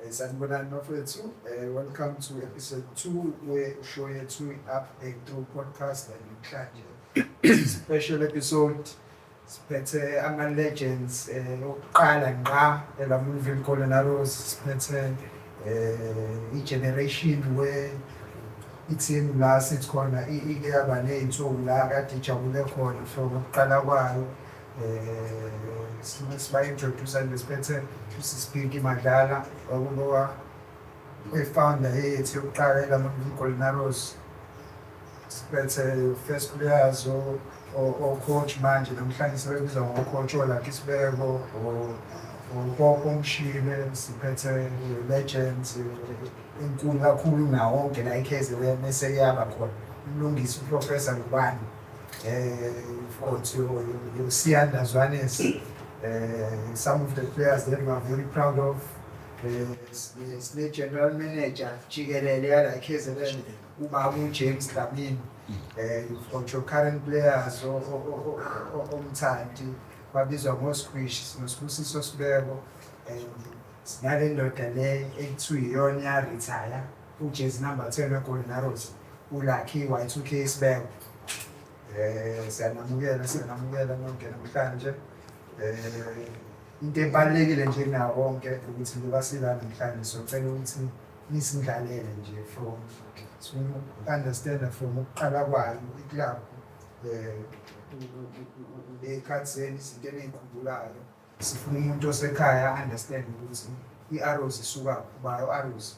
Sanibonani bafethu, welcome to episode 2 we-show yethu i-Up and Through podcast, and namhlanje special episode siphethe ama-legends okuqala ngqa eLamontville Golden Arrows. Siphethe i-generation where i-team la sithi khona ike yaba ney'nsuku la kade ijabule khona from ukuqala kwayo. Siba-introduce nje, siphethe uSis Pinky Madlala wakulowa oyi-founder yethu yokuqala eLamontville Golden Arrows. Siphethe first players, o-coach manje namhlanje sebebizwa ngo-coach, oLucky Sibeko, oPopo Mshile. Siphethe legends enkulu kakhulu nawo wonke la i-KZN eseyaba khona, uMlungisi uProfessor Ngubane. You've got your Siyanda Zwanes, some of the players that we are very proud of. Sine-general manager jikelele yala i-KZN, ubaba uJames Dlamini. You've got your current players, oMthanti, babizwa ngo-Squish, sinoSibusiso Sibeko, and sinale ndoda le ekuthiwa iyona ya-retire ujezi number 10 weGolden Arrows, uLucky Y2K Sibeko. Siyanamukela, siyanamukela nonke namhlanje. Into ebalulekile nje kunawo wonke ukuthi njengoba sila namhlanje, siyocela ukuthi nisindlalele nje from, sifuna uku-understand from ukuqala kwayo i-club, ley'khathi zenu, izinto eniy'khumbulayo. Sifuna umuntu osekhaya understand ukuthi i-Arrows isuka kubayo Arrows.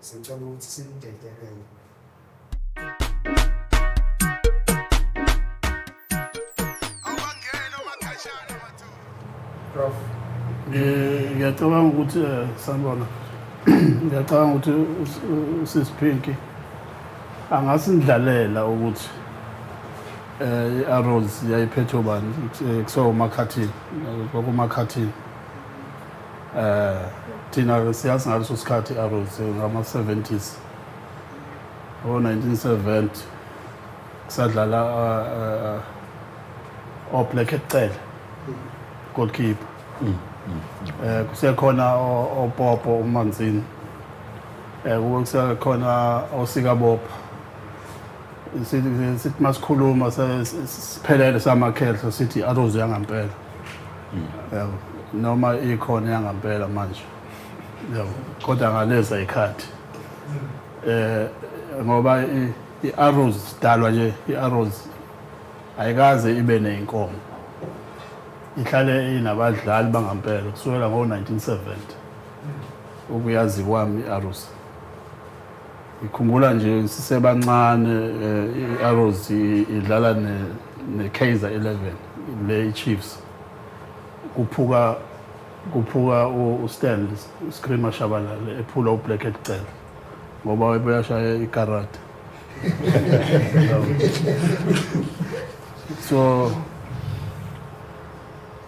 Sicela ukuthi sinidedelele. Prof. Ngiyacabanga ukuthi sanibona. Ngiyacabanga ukuthi uSis Pinky angasindlalela ukuthi i-Arrows yayiphethwe ubani, kusuka uMakhathini, kwakuMakhathini. Thina siyazi ngaleso sikhathi i-Arrows ngama-70s, o-1970, kusadlala o-Black Cele goalkeeper, kusekhona oPopo uManzini, kube kusekhona oSikabopha. Sithi masikhuluma siphelele samakhehla sithi i-Arrows yangampela, yabo, noma ikhona yangampela manje, yabo, kodwa ngaleza ikhathi, ngoba i-Arrows dalwa nje, i-Arrows ayikaze ibe neyinkomo, ihlale inabadlali bangampela kusukela ngo-1970. Ukuyazi kwami i-Arrows, ngikhumbula nje sisebancane, i-Arrows idlala ne-Kaizer 11 le i-Chiefs, kuphuka uStanley Screamer Shabalala ephula uBlack Cele ngoba wayeshaya ikarate. So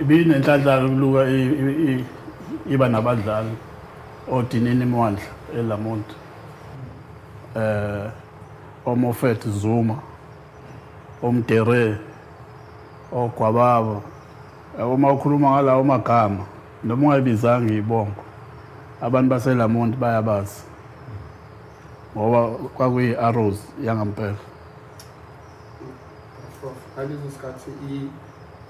ibinenhlanhla ukuluka iba nabadlali oDinini Mwandla eLamonti, oMofet Zuma, oMdere, oGwababa. Uma ukhuluma ngalawo magama noma ungayibizanga ibongo, abantu baseLamonti bayabazi ngoba kwakuyi-Arrows yangampela. Prof, ngaleso sikhathi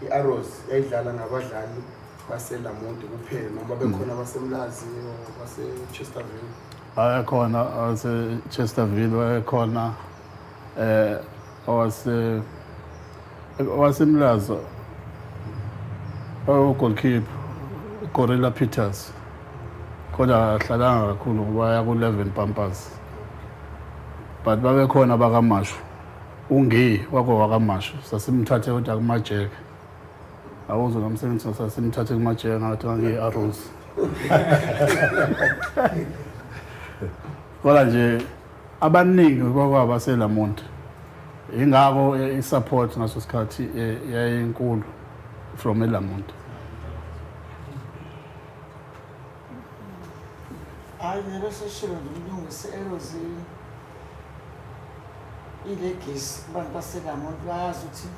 i-Arrows yayidlala ngabadlali baseLamonti kuphela noma bekhona abaseMlazi or base-Chesterville? Wayekhona owase-Chesterville, wayekhona owaseMlazi, o-goalkeeper Gorilla Peters, kodwa akahlalanga kakhulu ngoba ya ku-11 Pampers, but babekhona bakaMashu, ungi wako wakaMashu, sasimthathe kodwa kumajeke awuzwe nomsebenzi, sasimthathe kumajeke ngathi ngangiyi-Arrows. Kodwa nje abaningi kwakwabaselamonti, ingakho i-support ngaso sikhathi yayinkulu from eLamonti. Hayi, njengoba seshilo nje uMlungisi, i-Arrows i-legacy kubantu baseLamonti. Bayazi ukuthi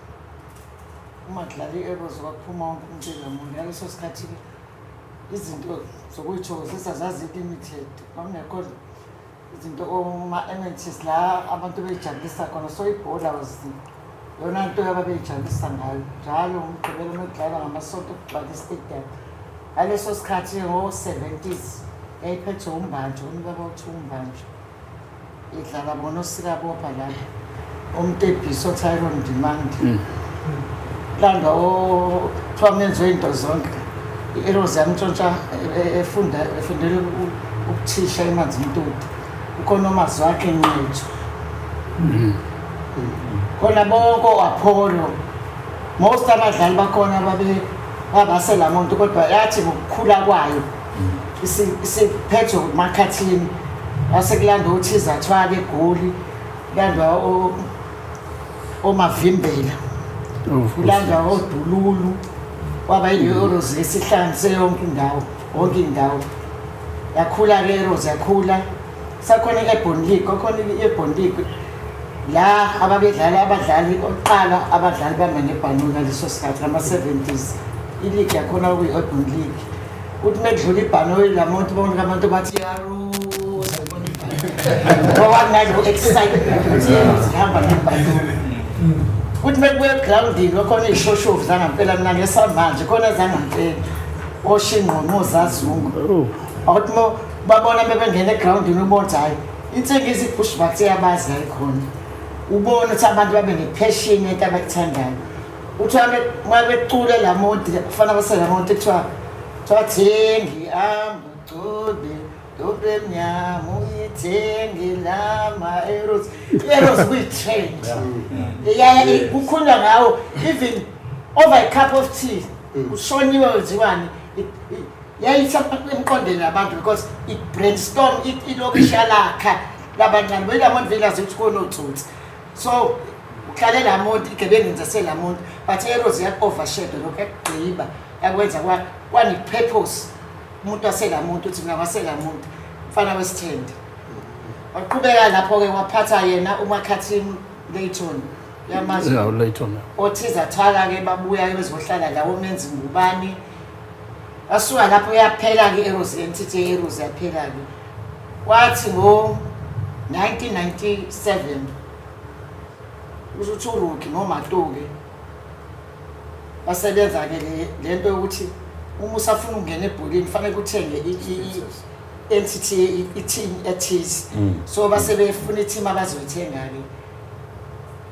uma kudlala i-Arrows kwakuphuma wonke umuntu eLamonti ngaleso sikhathi-ke. Izinto zokuyithokozisa zazi-limited, kwakungekho izinto oma-amenities la abantu beyijabulisa khona. So ibhola was yona nto ababeyijabulisa ngayo njalo ngomgqibelo uma kudlalwa, ngamasonto kugcwala i-stadium. Ngaleso sikhathi ngo-70s yayiphethwe uMbanjwa, ubaba uthi uMbanjwa, idlala bona osikabopha lapho, omtebhiso, oTyron Demand, landwa kuthiwa menziwe into zonke. I-Arrows yamntshontsha efunda, efundela ukuthisha eManzimtoti. Ukhona umazi wakhe Nqethu, khona bonke o-Apollo, most abadlali bakhona babe babaselamuntu, kodwa yathi ngokukhula kwayo isiphethwe uMakhathini, wase kulandwa uthiza thwala eGoli, kulandwa oMavimbela, kulandwa oDululu. Kwaba yileyo Arrows esihlanganise yonke indawo, yonke indawo. Yakhula-ke Arrows, yakhula. Sakhona i-Ebony League, kwakhona i-Ebony League la ababedlala abadlali oqala, abadlali bamba nebhanoyi ngaleso sikhathi ngama-70s. I-league yakhona kuyi-Ebony League. Kuthi uma kudlula ibhanoyi lamuntu, bonke abantu bathi Arrows, ayibona ibhanoyi, ngoba kunalo excitement ukuthi i-Arrows ihamba nebhanoyi. Kuthi uma kubuya egrawundini kwakhona iy'shoshovu zangampela. Mina ngesamanje khona zangampela, oshinqono, ozazungu. Awuthi mo babona bebengena egrawundini, ubona ukuthi hhayi, intsengisi i-Bushbucks iyabazi la ikhona. Ubone ukuthi abantu babe ne-passion yento abayithandayo. Uthi uma becule la muntu kufana basela muntu, kuthiwa thengi ambucobe dobe emnyama uyithenge lama Arrows. I-Arrows kuyi-trend, yaya kukhulunywa ngawo even over a cup of tea, kushoniwe, kwenziwani, yayitha emqondweni yabantu because i-brainstorm ilokishi yalakha labancane beyilamonti village ukuthi khona otsotsi, so uhlale la muntu igebengu zaselamuntu, but i-Arrows yaku-overshadow lokhu, yakugqiba, yakwenza kwane-purpose. Umuntu waselamuntu uthi mina waselamuntu mfana wesithende. Waqhubeka lapho-ke, waphatha yena uMakhathini Layton, uyamazi? Yeah, Layton. Othiza thwala-ke babuya-ke bezohlala la, omenzi ngubani. Basuka lapho, yaphela-ke i-Arrows, entity ye-Arrows yaphela-ke. Kwathi ngo-1997 kusho ukuthi uRocky noMatoke basebenza-ke le nto yokuthi uma usafuna ukungena ebholeni kufanele uthenge i-entity, i-team ethize. So base befuna i-team abazoyithenga-ke,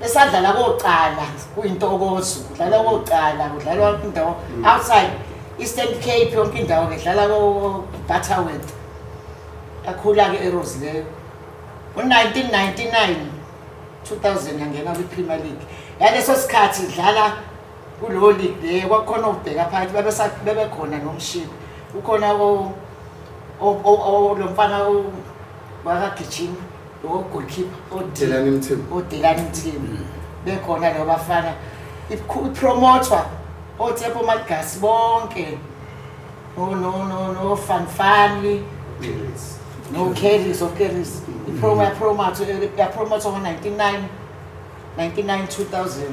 besadlala kocala, kuyintokozo, kudlalwa kocala, kudlalwa indawo outside Eastern Cape, yonke indawo, bedlala ko-Butterworth. Yakhula-ke i-Arrows leyo. Ngo-1999 2000 yangena kwi-Premier League. Yaleso sikhathi idlala kulowo league leyo, kwakukhona obheka phakathi bebekhona nomshini, kukhona lo mfana wakagijima, lo goalkeeper. Delani Mthembu. Odelani Mthembu bekhona lo bafana, ipromothwa oTshepo Magasi bonke, no no no no Fanfani, no Kelly, oKelly. Ipromo yapromothwa, yapromothwa ngo-99 99 2000.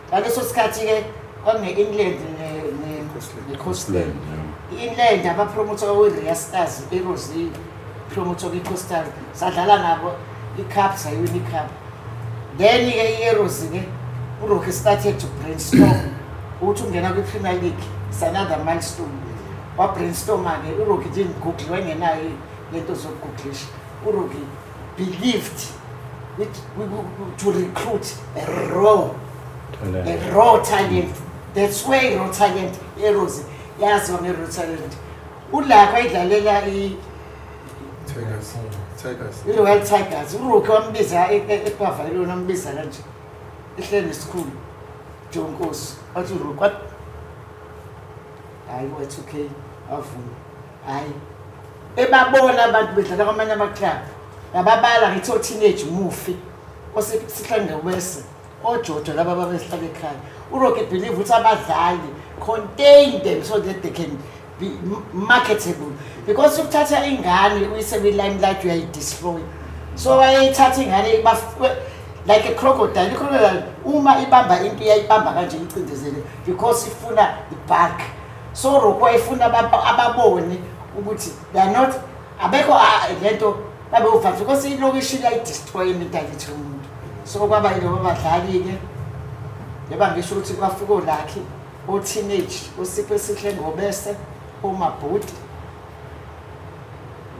Ngaleso sikhathi-ke kwakune-Inland ne-Coastal. I-Inland abapromotha kwakuyi-Ria Stars, i-Arrows ipromotha kwi-Coastal. Sadlala nabo i-cup, sayiwina i-cup. Then-ke i-Arrows-ke, uRocky started to brainstorm ukuthi ungena kwi-Premier League is another milestone. Wabrainstorma-ke uRocky, didn't google, wayengenayo lento zokugooglisha. URocky believed to recruit a raw talent. That's where raw talent, Arrows yaziwa nge-raw talent. Ulakho ayidlalela Tigers. Tigers. I-Royal Tigers. URocky wambiza epavalweni, wambiza kanje ehleli nesikhulu John Nkosi, wathi uRocky, wathi hayi, wathi okay, wavuma. Hayi, ebabona abantu bedlala kwamanye ama-club, ngababala ngithi o-teenage mufi osesihlangene wese ojojo laba babehlala ekhaya. URocky believe ukuthi abadlali, contain them so that they can be marketable, because ukuthatha ingane uyise kwi-limelight uyayidestroy. So wayeyithatha ingane like a crocodile. I-crocodile uma ibamba into iyayibamba kanje, icindezele because ifuna i-bulk. So Rocco wayefuna ababone ukuthi they are not abekho lento babe ufafi because ilokishi layidestroy imentality yomuntu. So kwaba yilobo badlali-ke njengoba ngisho ukuthi kwafika oLucky, o-teenage, uSipho Esihle Ngobese, oMabhuti,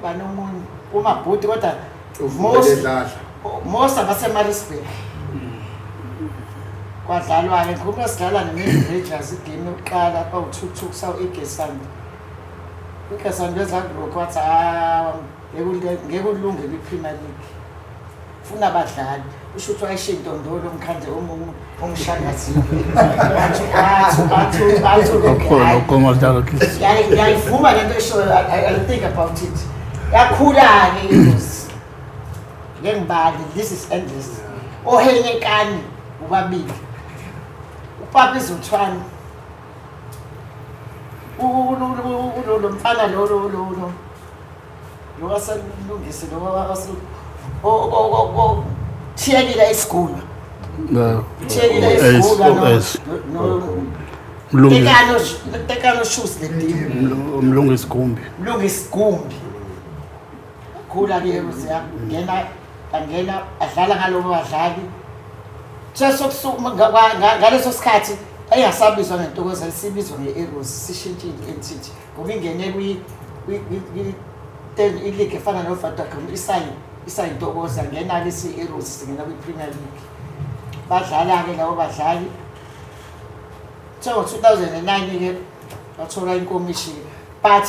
banomunye uMabhuti kodwa most most abaseMaritzburg. Kwadlalwa-ke ngikhuluma sidlala ne-Main Rangers igame yokuqala bawu-2-2 kusawu-Igesand. Igesand weza kulokhu wathi hawa ngeke ulunge kwi-Premier League. Funa abadlali. Usho ukuthi wayeshiya intondolo umkhandle omshangazini. Athi athi athi athi ngiyayivuma lento eshoyo. I think about it. Yakhula-ke ingozi. Ngeke ngibale, this is endless. Ohenyekani ubabili. UPapa Izothwane. Lo mfana lo lo lo lo lo waselungise lo wase o thiyekile isigula. Thiyekile isigula no Tekano Tekano shoes le team. Mlungisi Gumbi. Mlungisi Gumbi. Khula ke ngena angena adlala ngalobo badlali. Ngaleso sikhathi ayingasabizwa ngentokozo isibizwa nge-Arrows sishintshile entity ngoba ingene kwi i-league efana no-Vodacom isayintokozo yangena-ke isi-Arrows singena kwi-Premier League. Badlala-ke labo badlali. So ngo-2009-ke bathola inkomishi. But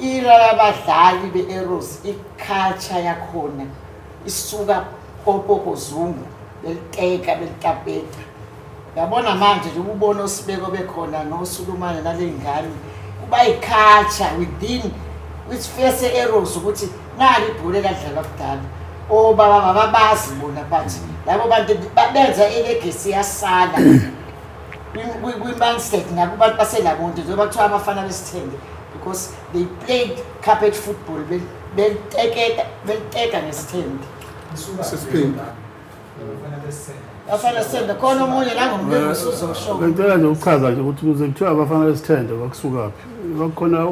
i-era yabadlali be-Arrows, i-culture yakhona isuka koPopo Zungu beliteka belitapeta. Yabona manje nje ubona osibeko bekhona noSulumane naley'ngane kuba yi-culture within kwi-sphere se-Arrows ukuthi nali ibhola eladlalwa kudala. Obaba babazi bona but labo bantu benza i-legacy yasala kwi-mindset nakubantu baseLamonti njengoba kuthiwa abafana besithembe because they played carpet football beliteketa beliteka ngesithembe. Sisiphinde. Abafana besithembe khona omunye la ngomlungisi uzosho. Bengicela nje ukuchaza nje ukuthi kuze kuthiwa abafana besithende bakusukaphi. Kwakukhona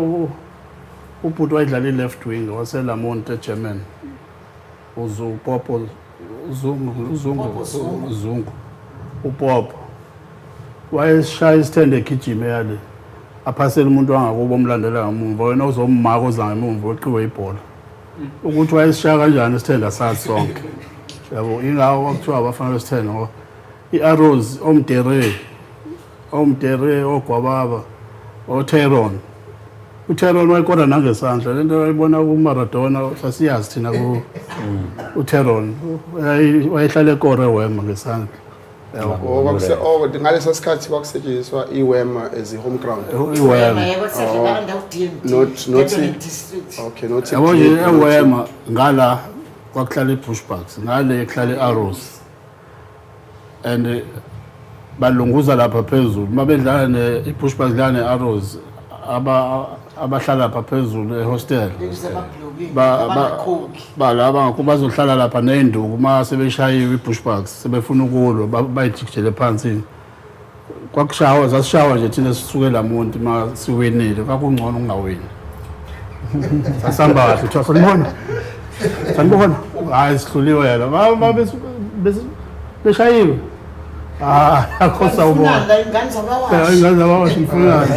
ubhuti wayedlala i-left wing waseLamonti eGerman. Upopo Zungu Zungu Popo Zungu. Zungu. Upopo. Wayeshaya isithende egijima yale. Aphasele umuntu wangakubo omlandela ngemuva wena uzommaka oza ngemuva weqiwe ibhola. Ukuthi wayesishaya kanjani isithende asazi sonke. Yabo ingakho kwakuthiwa abafana besithende ngoba i-Arrows omdere omdere ogwababa oTeron. uTeron wayekora nangesandla lento wayibona kuMaradona sasiyazi thina ku uTeron wayehlala ekore wema ngesandla. Yabo. Ngaleso sikhathi kwakusetshenziswa iWema as i-home ground. Iwema. Yebo sedlala under DMD. Not district. Okay, not Yabo nje eWema ngala kwakuhlala iBushbucks ngale kuhlala iArrows. And balunguza lapha phezulu mabedlala ne iBushbucks dlala neArrows abahlala lapha phezulu ehostel. Balaba ngakho bazohlala lapha nenduku uma sebeshayiwe iBushbucks sebefuna ukulwa bayijikijele phansi. Kwakushawa zasishawa nje thina sisuke lamuntu uma siwinile kwakungcono ukungawini. Sasihamba kahle kuthiwa sanibona. Sanibona. Hayi sihluliwe yena. Beshayiwe. Ah, akho sawubona. Ingane zabawashi. Ingane zabawashi mfunani.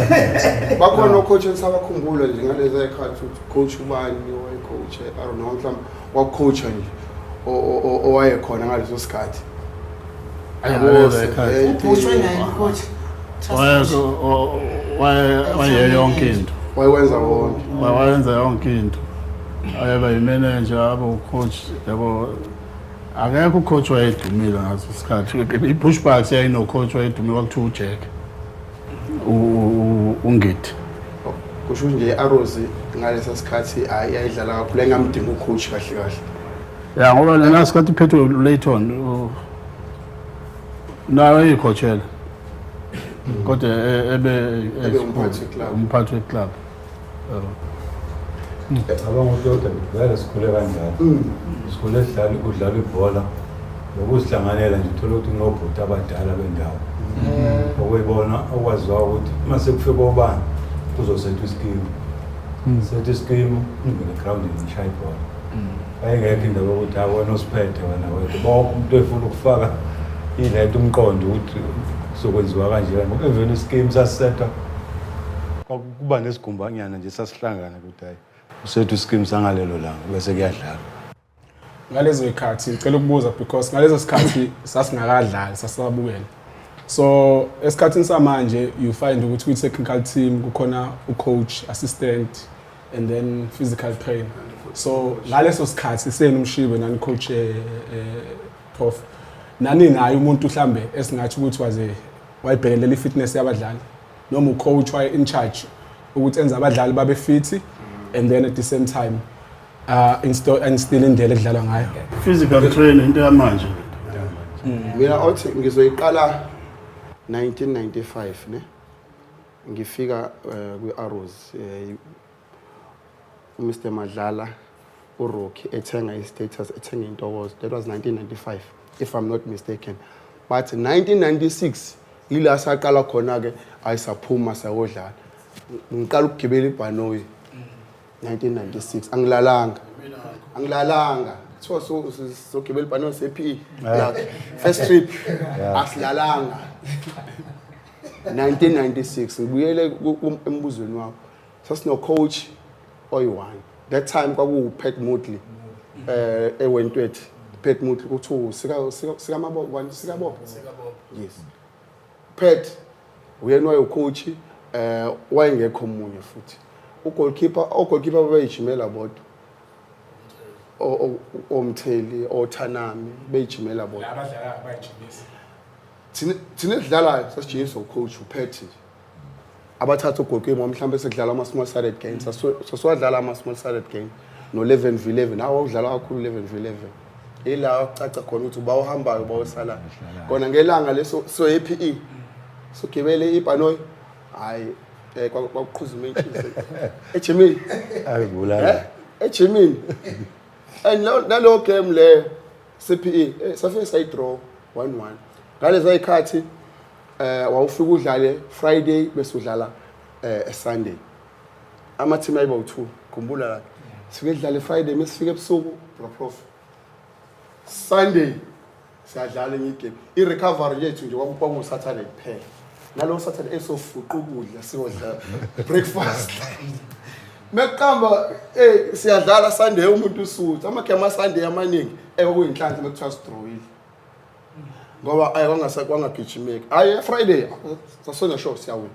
Bakhona ocoach esabakhumbula nje ngalezi zikhathi ukuthi coach ubani wayecoach, I don't know mhlawumbe wacoach nje owayekhona ngaleso sikhathi. Ubhushwe naye coach. Waye yonke into. Wayenza wonke. Wayenza yonke into. Ayeba imanager abe ucoach yabo. Akekho ucoach wayedumile ngaso isikhathi. I-Bushbucks yayino coach wayedumile kwakuthiwa uJack. Ungidi. Kusho nje i-Arrows ngalesa sikhathi ayidlala kakhulu engamdinga ucoach kahle kahle. Ya ngoba lena sikhathi iphethwe uLayton naye wayeyicoachela. Kodwa ebe umphathi weclub. Umphathi weclub. Cabanga ukuthi kodwa vele sikhule kanjalo. Sikhule sidlala kudlalwa ibhola nokuzihlanganela nje uthola ukuthi kunobhuti abadala bendawo. Okuyibona okwaziwa ukuthi uma sekufika obani Kuzosethwa iskimu. Setha iskimu, ungene egrawundini ngishaye ibhola. Ayingekho indaba yokuthi hayi wena usiphethe wena wedwa. Bonke umuntu efuna ukufaka ilento umqondo ukuthi kuzokwenziwa kanje ngoba even iskimu sasisethwa kwakuba nesigumbanyana nje sasihlangana ukuthi hayi usethu iskimu sangalelo langa bese kuyadlalwa. Ngalezo zikhathi ngicela ukubuza because ngalezo sikhathi sasingakadlali, sasabukela. So esikhathini samanje you find ukuthi kwi-technical team kukhona u-coach, assistant and then physical trainer. So ngaleso sikhathi senu Mshibe nani coach, prof, nani naye umuntu mhlambe esingathi ukuthi waze wayibhekelela i-fitness yabadlali noma u-coach waye in charge ukuthi enze abadlali babe fit and then at the same time instill indlela ekudlalwa ngayo? Physical training into yamanje. Mina othi ngizoyiqala 1995 ne ngifika kwi-Arrows, uMr Madlala, uRocky ethenga i-status, ethenga intokozo. That was 1995 if I'm not mistaken, but 1996 yila saqala khona ke ayisaphuma sayodlala. Ngiqala ukugibela ibhanoyi 1996. Angilalanga, angilalanga. Kuthiwa sogibela ibhanoyi se-PE like first trip, asilalanga 1996. Ngibuyele embuzweni wakho, sasino coach oyi-one that time, kwakuwu-Pat Moodley, eWentworth. Pat Moodley, kuthiwa sika mabo sikabobo, yes, Pat uyena wayecoach. Wayengekho omunye futhi ugoalkeeper, ogoalkeeper babeyijimela bodwa, omtheli othanami beyijimela bodwa. Abadlala abayijimisa. Thina esidlalayo sasijinyiswa ucoach uPat nje. Abathatha ugoalkeeper mhlawumbe sekudlala ama-small sided games, sasiwadlala ama-small sided game no-11 v 11. Hawu, wawudlala kakhulu 11 v 11, ila kucaca khona ukuthi uba uhambayo uba usalayo kona ngelanga leso. So e-PE sogibele ibhanoyi, hhayi, kwakuqhuza umentshisi ejimini. Ayibulala. Ejimini and naleyo game leyo CPE, safike sayidraw 1-1. Ngalezi ayikhathi wawufika udlale Friday bese udlala Sunday, ama team ayiba u2. Khumbula la sifike sidlale Friday, mesifike ebusuku, bro prof, Sunday siyadlala enye igame. I-recovery yethu nje kwaku Saturday kuphela, nalowo Saturday esofuqa ukudla, siyodla breakfast mekuqamba siyadlala Sunday. Umuntu usuthu amagame aSunday amaningi kwakuyinhlanhla mekuthiwa sidrawile ngoba ayi kwangasa kwangagijimeki. Hayi, Friday sasona sure siyawina.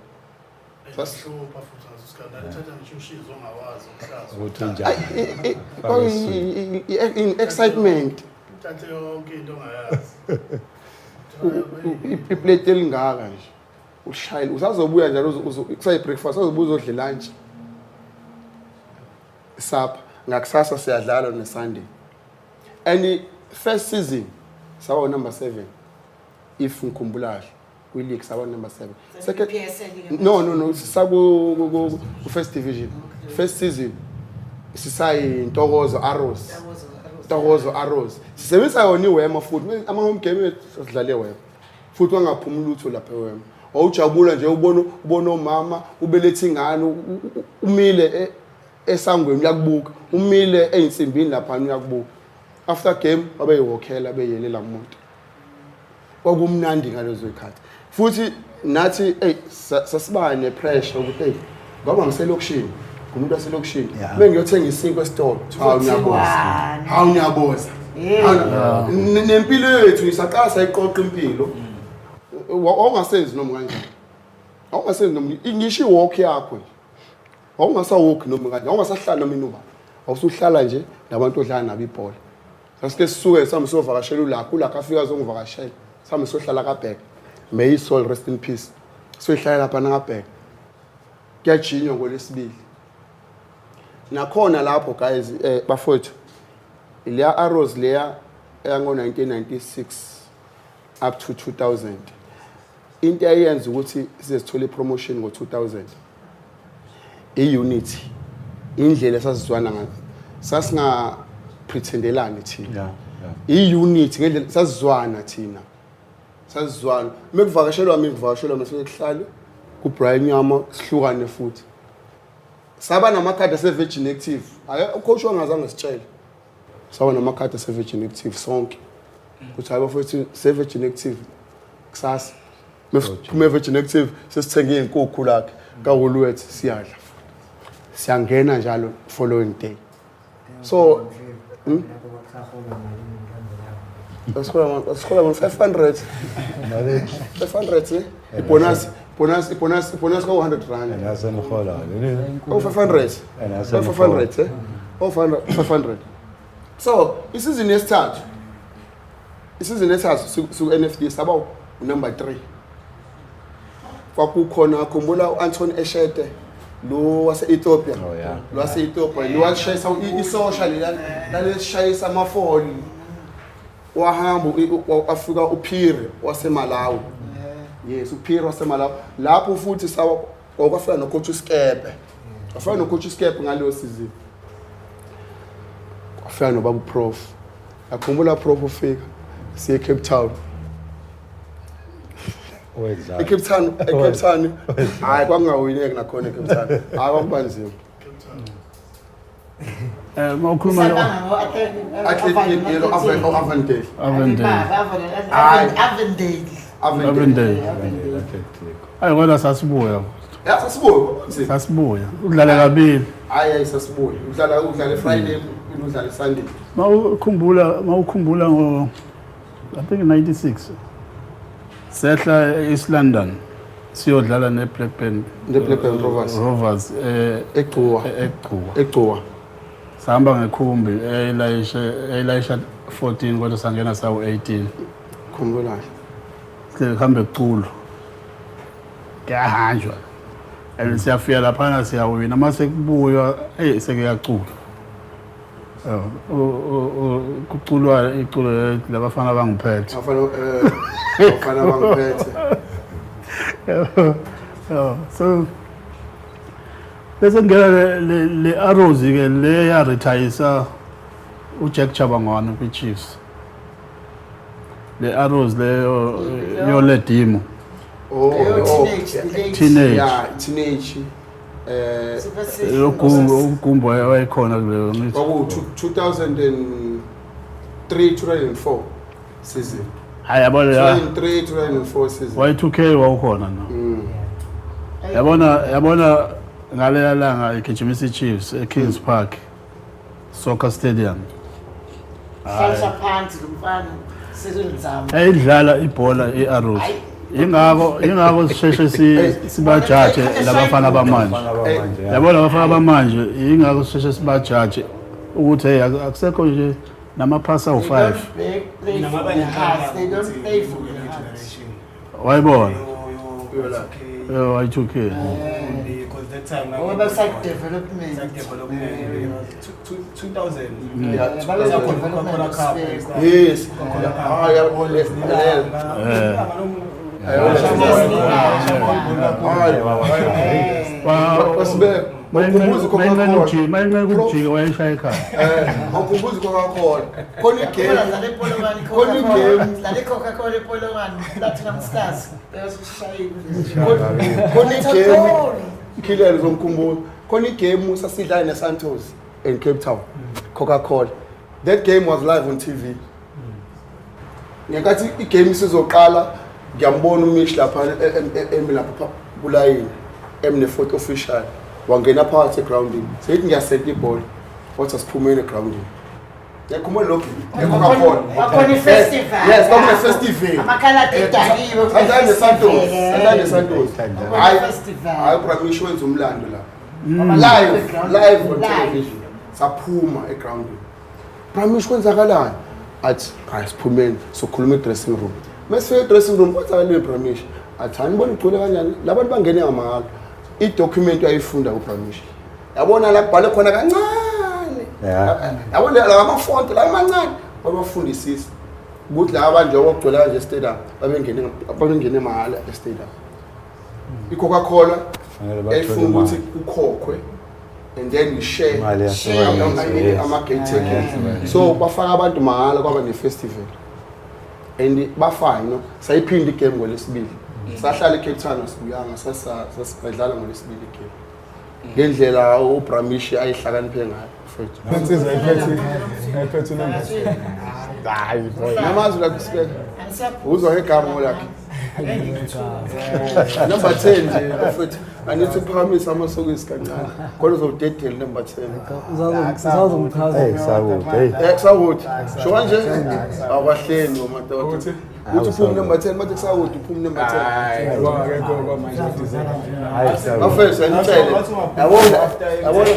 Hlupha futhi ngaso sikhathi thatha ngisho ushizo ongawazi ukuhlaza. Ukuthi unjani. Excitement. Uthathe yonke into ongayazi. Iplate elingaka nje ushayile, usazobuya njalo kusayi breakfast, usazobuya uzodla lunch sapha. Ngakusasa siyadlala ne-Sunday and first season sawa number 7 if ngikhumbula kahle kwi-league, sawa number 7. Second PSL ke? No, sisaku ku first division, first season sisayintokozo Arrows. Ntokozo Arrows. Ntokozo Arrows, sisebenzisa yona iWema futhi ama-home game esethu sidlale eWema futhi, wangaphumi lutho lapha eWema. Wawujabula nje ubona omama ubelethe ingane, umile esangweni uyakubuka, umile ey'nsimbini laphana uyakubuka. After game babeyiwokhela beyelela muntu. Kwakumnandi ngalezo y'khathi futhi nathi eyi sasiba ne-pressure ukuthi eyi ngoba ngiselokishini, ngumuntu waselokishini, uma ngiyothenga isinkwa esitolo, hawu ngiyaboza. Kuthiwani? Hawu ngiyaboza. Hey. Nempilo yethu isaqala sayiqoqa impilo. Wawungasenzi noma kanjani, awungasenzi noma ngisho i-walk yakho nje, wawungasawalk noma kanjani, wawungasahlali noma inuba, awusuhlala nje nabantu odlala nabo ibhola. Sasike sisuke sihambe siyovakashela ulakho, ulakho afika azongivakashela, sihambe siyohlala kabheka, may his soul rest in peace. Siyoyihlala lapha nakabheka, kuyajinywa ngolwesibili nakhona lapho. Guys, bafowethu, leya Arrows leya yango 1996 up to 2000, into eyenza ukuthi size sithole ipromotion ngo-2000, i-unity, indlela esasizwana ngayo, sasinga pretendelani thina. I-unity ngendlela sasizwana thina, sasizwana mekuvakashelwa mina, kuvakashelwa mina, sike kuhlale kuBrian Nyama, sihlukane futhi. Saba namakhadi ase-Virgin Active. Ake ucoach wangazange sitshele. Saba namakhadi ase-Virgin Active sonke. Kuthi hayi bafowethu se-Virgin Active kusasa. Mesiphuma e-Virgin Active sesithenga iy'nkukhu lakhe ka-Woolworths siyadla futhi. Siyangena njalo following day. So Asihola ngo 500. 500 eh? Ibonus bonus ibonus ibonus ka 100 rand. Nasenihola Oh 500. 500 eh? Oh 500. So, isizini yesithathu. Isizini yesithathu su NFD saba number 3. Kwakukhona khumbula uAnthony Eshete lo wase-Ethiopia. Oh, yeah. Lo wase-Ethiopia lo washayisa isosha lela lalishayisa amafoli. Wahamba wafika uPhiri waseMalawi. Yes, uPhiri waseMalawi. Lapho futhi sawa kwafika nocoach uSkepe. Wafika nocoach uSkepe ngaleyo season. Wafika nobaba uProf. Akhumbula Prof ufika siye Cape Town. Wenzani? eCape Town, eCape Town. Hayi kwakungawineki nakhona eCape Town. Hayi kwakuba nzima. Mawukhuluma Athletic yelo Avondale. Avondale. Avondale. Avondale. Hayi kodwa sasibuya. Ya sasibuya. Nzima. Sasibuya. Udlale kabili. Hayi hayi sasibuya. Udlala udlale Friday, udlale Sunday. Mawukhumbula ngo I think 96. Sehla East London siyodlala neBlackburn Ne-Blackburn Rovers. Rovers eGcuwa. eGcuwa. eGcuwa. Sahamba ngekhumbi elayisha 14 kodwa sangena sawu 18. Khumbula. Sihambe kuculo. Kuyahanjwa. And siyafika laphana siyawina mase kubuywa hey sekuyacula. Kuculwa iculo labafana bangiphethe. Abafana bangiphethe. So bese ngena le Arrows ke le ya retire uJack Chabangwana kwi Chiefs. Le Arrows leyo yoledimo. Oh, teenage. Yeah, teenage. Ugumbo wayekhona kuleyo ngithi. Kwaku 2003 2004 season. Hayi yabona ya. 2003 2004 season. Y2K wawukhona no. Yabona ngaleya langa igijimisa iChiefs eKings Park Soccer Stadium. Hlalisa phansi lo mfana Cyril Nzama. Ayidlala ibhola iArrows. Ingakho sisheshe sibajaje labafana bamanje. Yabona abafana bamanje ingakho sisheshe sibajaje ukuthi hey akusekho nje namaphasa awu5. They don't play for the heart. Wayibona. Y2K. Because that time ngoba site development. Site development 2000. Yeah, 2000. Yes. Mayinqe wayeshaya ekhaya. Awukhumbuzi Coca-Cola. Khona igame. Khona igame. Dlala i-Coca-Cola ePolokwane, Platinum Stars. Khona igame. Khilele zomkhumbuzo. Khona igame sasidlala neSantos in Cape Town. Coca-Cola. That game was live on TV. Ngenkathi igame isizoqala ngiyambona uMish lapha emi lapha kulayini emne fourth official wangena phakathi egroundini seyithi ngiyaseta ibhola wathi asiphumeni egroundini ngiyakhumbula lokhu eCoca-Cola Kwakhona i-festival. Yes, kwakune festival. Amakhaladi edakiwe. Sadlala neSantos, sadlala neSantos. Hayi, festival. hayi uBramish wenza umlando lapha. Live on television. Saphuma egroundini. Bramish kwenzakalani? Athi hayi siphumeni sokhuluma e-dressing room. Mesifika e-dressing room kwenzakaleni Bramish? Athi anibona igcwele kanjani? Labantu bangene ngamahhala. I-document ayifunda uBramish. Yabona la kubhale khona kancane. Yabona la amafonti la amancane babafundisisa ukuthi laba nje okugcwele kanje stadium babengene mahhala e-stadium. I-Coca-Cola efuna ukuthi ukhokhwe and then you share ama-gate tickets. So bafaka abantu mahhala kwaba ne-festival. And bafine sayiphinda igame ngolesibili. Sahlala eCape Town asibuyanga sasidlala ngolesibili igame. Ngendlela uBramishi ayihlakaniphe ngayo mfethu. Insizwa iphethe unumber. Hayi boy. Namazi lakhe sibeke. Uzwa ngegama lakhe. Number 10 nje mfethu. Anithi uphakamisa amasokisi kancane. Kodwa uzowudedela number 10. Usazomchaza. Hey, kusakude, hey. Eh kusakude. Sho kanje akwahleni ngomadoda. Uthi? Uthi uphuma number 10 bathi kusakude uphuma number 10. Hayi, ngoba akekho kwamanje udeserve. Hayi, kusakude. Bafethu anitshele. Yabona yabona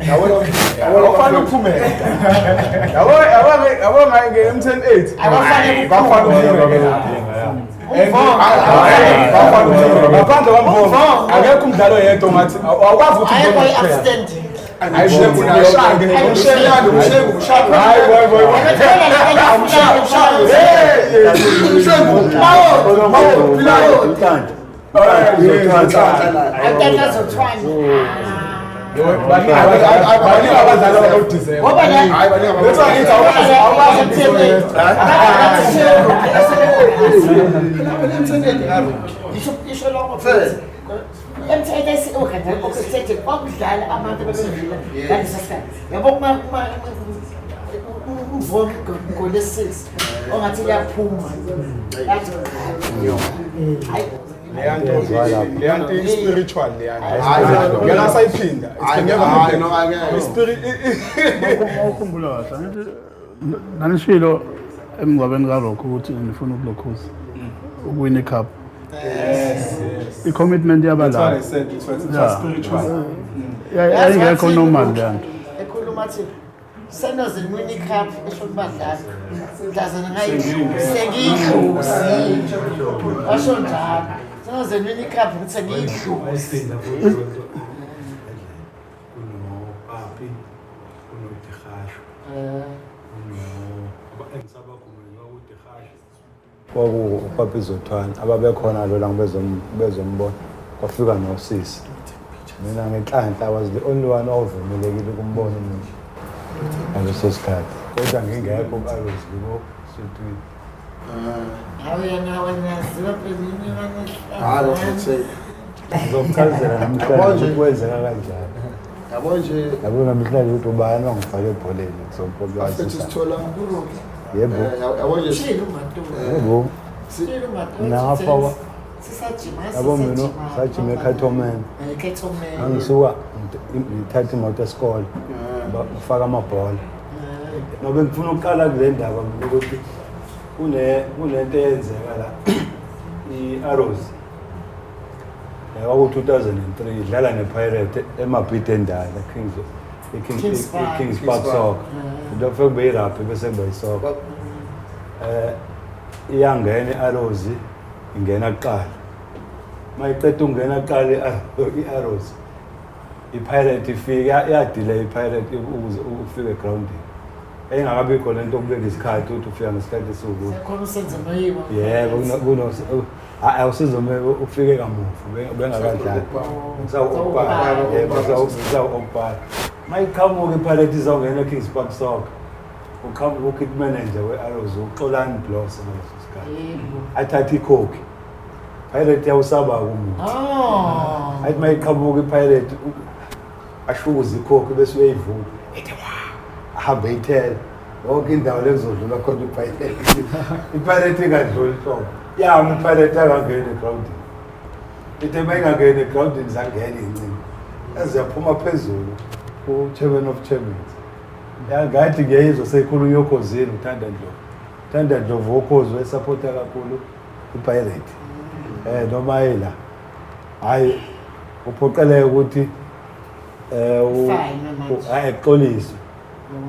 yabona yabona Bafana ukuphumela. Yabo yabo yabo ngaye M108. Abafana Bafana ukuphumela. Bafana ukuphumela. Ngaphandle kwamvomo. Akekho umdlalo oyedwa ongathi awukwazi ukuthi Ayekho umbone kuphela. i-outstanding. Hayi Mshengu naye. Mshengu Mshengu Mshengu. Hayi boy boy. Mshengu mawo mawo Pilayo. Uthanda. Awutata zothwane. Baningi abadlali abanodeserve. Ngoba la Hayi baningi That's why ngithi awukwazi awukwazi ukuphumela. Isho lokho MTS okade kwakudlala abantu abebedlula ngalesa sikhathi. Yabo kuma kuma umvomo ngolesix ongathi liyaphuma. Yathi hayi. Leya nto i-spiritual leya nto. Hayi, Ngeke sayiphinda. It can never Hayi happen. no angeke. I-spirit Ukhumbula kahle angithi nanishilo emngcwabeni kaRock ukuthi nifuna ukulokhuza ukuwina icup. Yes, yes. I-commitment That's what I yabalapha said. It was Yeah. spiritual. yayingekho normal leya nto. Ekhuluma athi senoze niwine icup esho kubadlali mhlazana sengiyidlozi washo njalo senoze niwine icup ngithi sengiyidlozi. Wayesinda futhi lento. Kunopapi, kunoDihasho, kuno engisabakhumbula kwakuDihasho. Kwakupapi Zothwane ababekhona lo la bezombona kwafika nosisi. Mina ngenhlanhla I was the only one ovumelekile ukumbona umuntu ngaleso sikhathi. Kodwa ngingekho ku-Arrows ngiko-Suthwini. Hawu yena wena yaziwa phezulu. Hayi bafethu. Ngizomchazela namhlanje ukuthi kwenzeka kanjani. Yabo nje Yabo namhlanje ukuthi ubani wangifaka ebholeni bafethu ngizomphokazisa. sithola Yebo. yabo nje Shilo uMatolo. Yebo. Shilo uMatolo. Nafakwa. Sisajima. Yabo mina sajima eCattleman. Cattleman. Ngangisuka ngithatha imoto esikole bafaka amabhola. Nobe ngifuna ukuqala kule ndaba mina ukuthi kunento eyenzeka la i-Arrows. Kwaku 2003 idlala nePirate eMabhida endala Kings i-Kings Kings Park. i-Kings Park Soccer. Into kufike kube i-rugby bese kuba i-soccer. Iyangena i-Arrows ingena kuqala. Mayiqeda ukungena kuqala i-Arrows i-Pirate ifika yadelay i-Pirate ukuze ufike egroundini. Engakabikho lento okubeka isikhathi ukuthi ufika ngesikhathi esiwukuthi. Sekhona usenze noyiwa. Yebo kuno awusizo ufike kamuva bengakadlali. Kusawukubhala. Yebo kusawukubhala. Mayiqhamuka iPirate izawungena eKings Park Soccer. Uqhamuka ukit manager we-Arrows uXolani Blose ngaleso sikhathi. Yebo. Athathe ikhokhi. Pirate yawusaba umuntu. Oh. Athi mayiqhamuka iPirate ashukuze ikhokhi bese uyayivuka. Ethi wa ahambe ithela. Yonke indawo lekuzodlula khona iPirate. iPirate ingadluli hlobo. Yami iPirate akangeni egroundini. Ithe mayingangeni egroundini zangena iy'ncingo. Eziyaphuma phezulu ku-chairman of chairmans. Ngathi ngiyayizwa seyikhulunywa okhozini uThanda Ndlovu. Thanda Ndlovu wokhozi wayesapotha kakhulu iPirate. Noma yila. Hayi uphoqeleke ukuthi Fine manje. hayi exoliswe.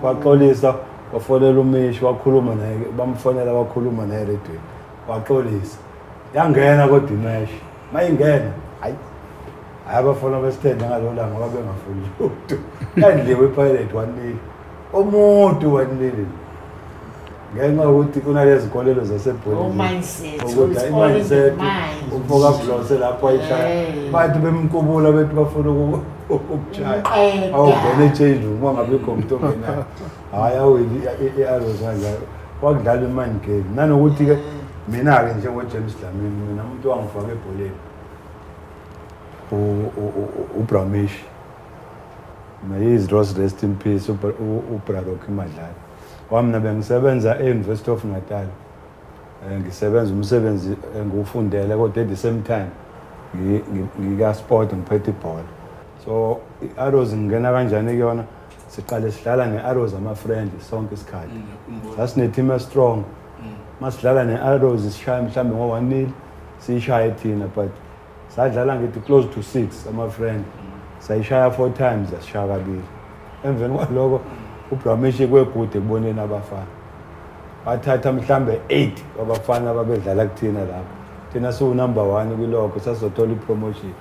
Waxolisa wafonela uMishi wakhuluma naye bamfonela wakhuluma naye eredweni. Waxolisa. Yangena kodwa imesh. Mayingena hayi hayi abafana besithende ngalolo langa babengafuni lutho. Yadliwe iPirate 1-0. Umuntu 1-0. Ngenxa yokuthi kunalezi nkolelo zasebholeni. Oh, mindset. Ukuthi It's all in the i-mindset mind. umfoka Blose lapho ayishaya. Hey. Bathi bemqubula bethi bafuna ukukushaya. Umqeda. Awungena e-change room wangabikho umuntu ongenayo. Hhayi awini i-Arrows kanjalo. Kwakudlalwa i-mind game. Nanokuthi-ke mina-ke njengo-James Dlamini mina umuntu wangifaka ebholeni uBramish. May his rest rest in peace uBra Rocky Madlala. Kwamina bengisebenza e-University of Natal. Ngisebenza umsebenzi engiwufundele kodwa at the same time ngika sport ngiphethe ibhola. So i-Arrows ngingena kanjani kuyona? Siqale sidlala ne-Arrows ama-friendly sonke isikhathi. Sasine-team e-strong. Masidlala ne-Arrows sishaya mhlambe ngo-1-0 siyishaye thina, but sadlala ngithi close to 6 ama-friend. Sayishaya 4 times, yasishaya kabili. Emveni kwaloko uBramishi kwegude ekuboneni abafana. Bathatha mhlambe 8 wabafana ababedlala kuthina lapho. Thina siwu number 1 kwilokho, sasizothola ipromotion.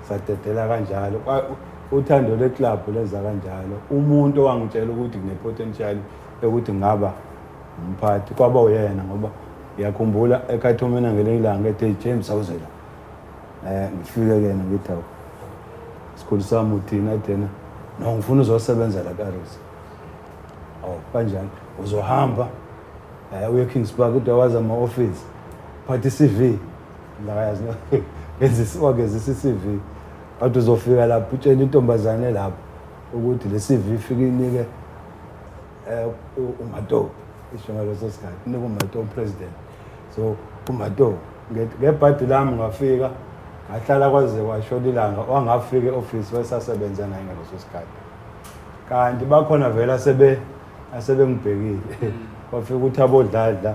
Sadedela kanjalo. Uthando leclub lenza kanjalo. Umuntu owangitshela ukuthi kune-potential yokuthi ngaba umphathi kwaba uyena, ngoba ngiyakhumbula ekhathomena ngelinye ilanga ethi James awuzela. Ngifike kuyena ngithi awu sikhulu sami uthina thina no ngifuna uzosebenza la kaRose. Awu kanjani uzohamba uye Kings Park kodwa wazi ama office phatha iCV ngakayazi ngezisa iCV wathi uzofika lapho utshela intombazane lapho ukuthi le CV ifike inike uMato isho ngaleso sikhathi inike uMato president. So uMato ngebhadi lami ngafika ngahlala kwaze kwashona ilanga wangafika e-office wayesasebenza naye ngaleso sikhathi. Kanti bakhona vele asebengibhekile. Kwafika uThabo Dladla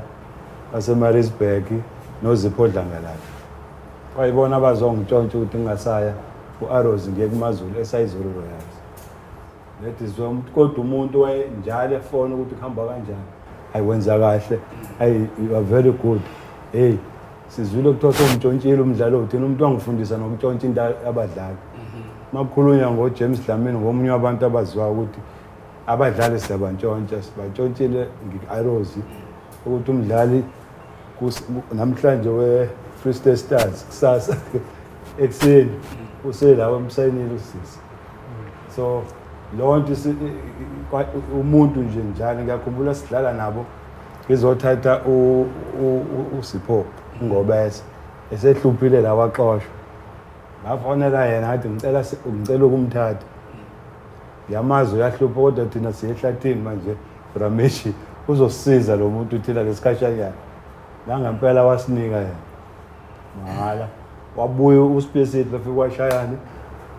waseMaritzburg noZipho Dlangalala. Kwayibona abazongitshontsha ukuthi ngingasaya ku-Arrows ngiye kuMaZulu esayizulu Royals. That is why kodwa umuntu wayenjalo efona ukuthi kuhamba kanjani. Ayiwenza kahle. Ayi you are very good. Hey sizwile kuthiwa sewumtshontshile umdlalo uthina umuntu wangifundisa nokutshontsha into abadlali. Makukhulunywa ngoJames Dlamini ngomunye wabantu abaziwa ukuthi abadlali siyabantshontsha, sibantshontshile ngi-Arrows ukuthi umdlali namhlanje we-Free State Stars kusasa ekuseni uselawo emsayinile usisi. So leyo nto umuntu nje njalo ngiyakhumbula sidlala nabo ngizothatha uSipho Ngobese esehluphile la waxoshwa. Ngafonela yena ngathi ngicela ukumthatha. Ngiyamazi uyahlupha kodwa thina siye ehlathini manje Rameshi uzosisiza lo muntu uthila lesikhashanyana. Nangempela wasinika yena mahhala. Wabuya uSpace bafika washayana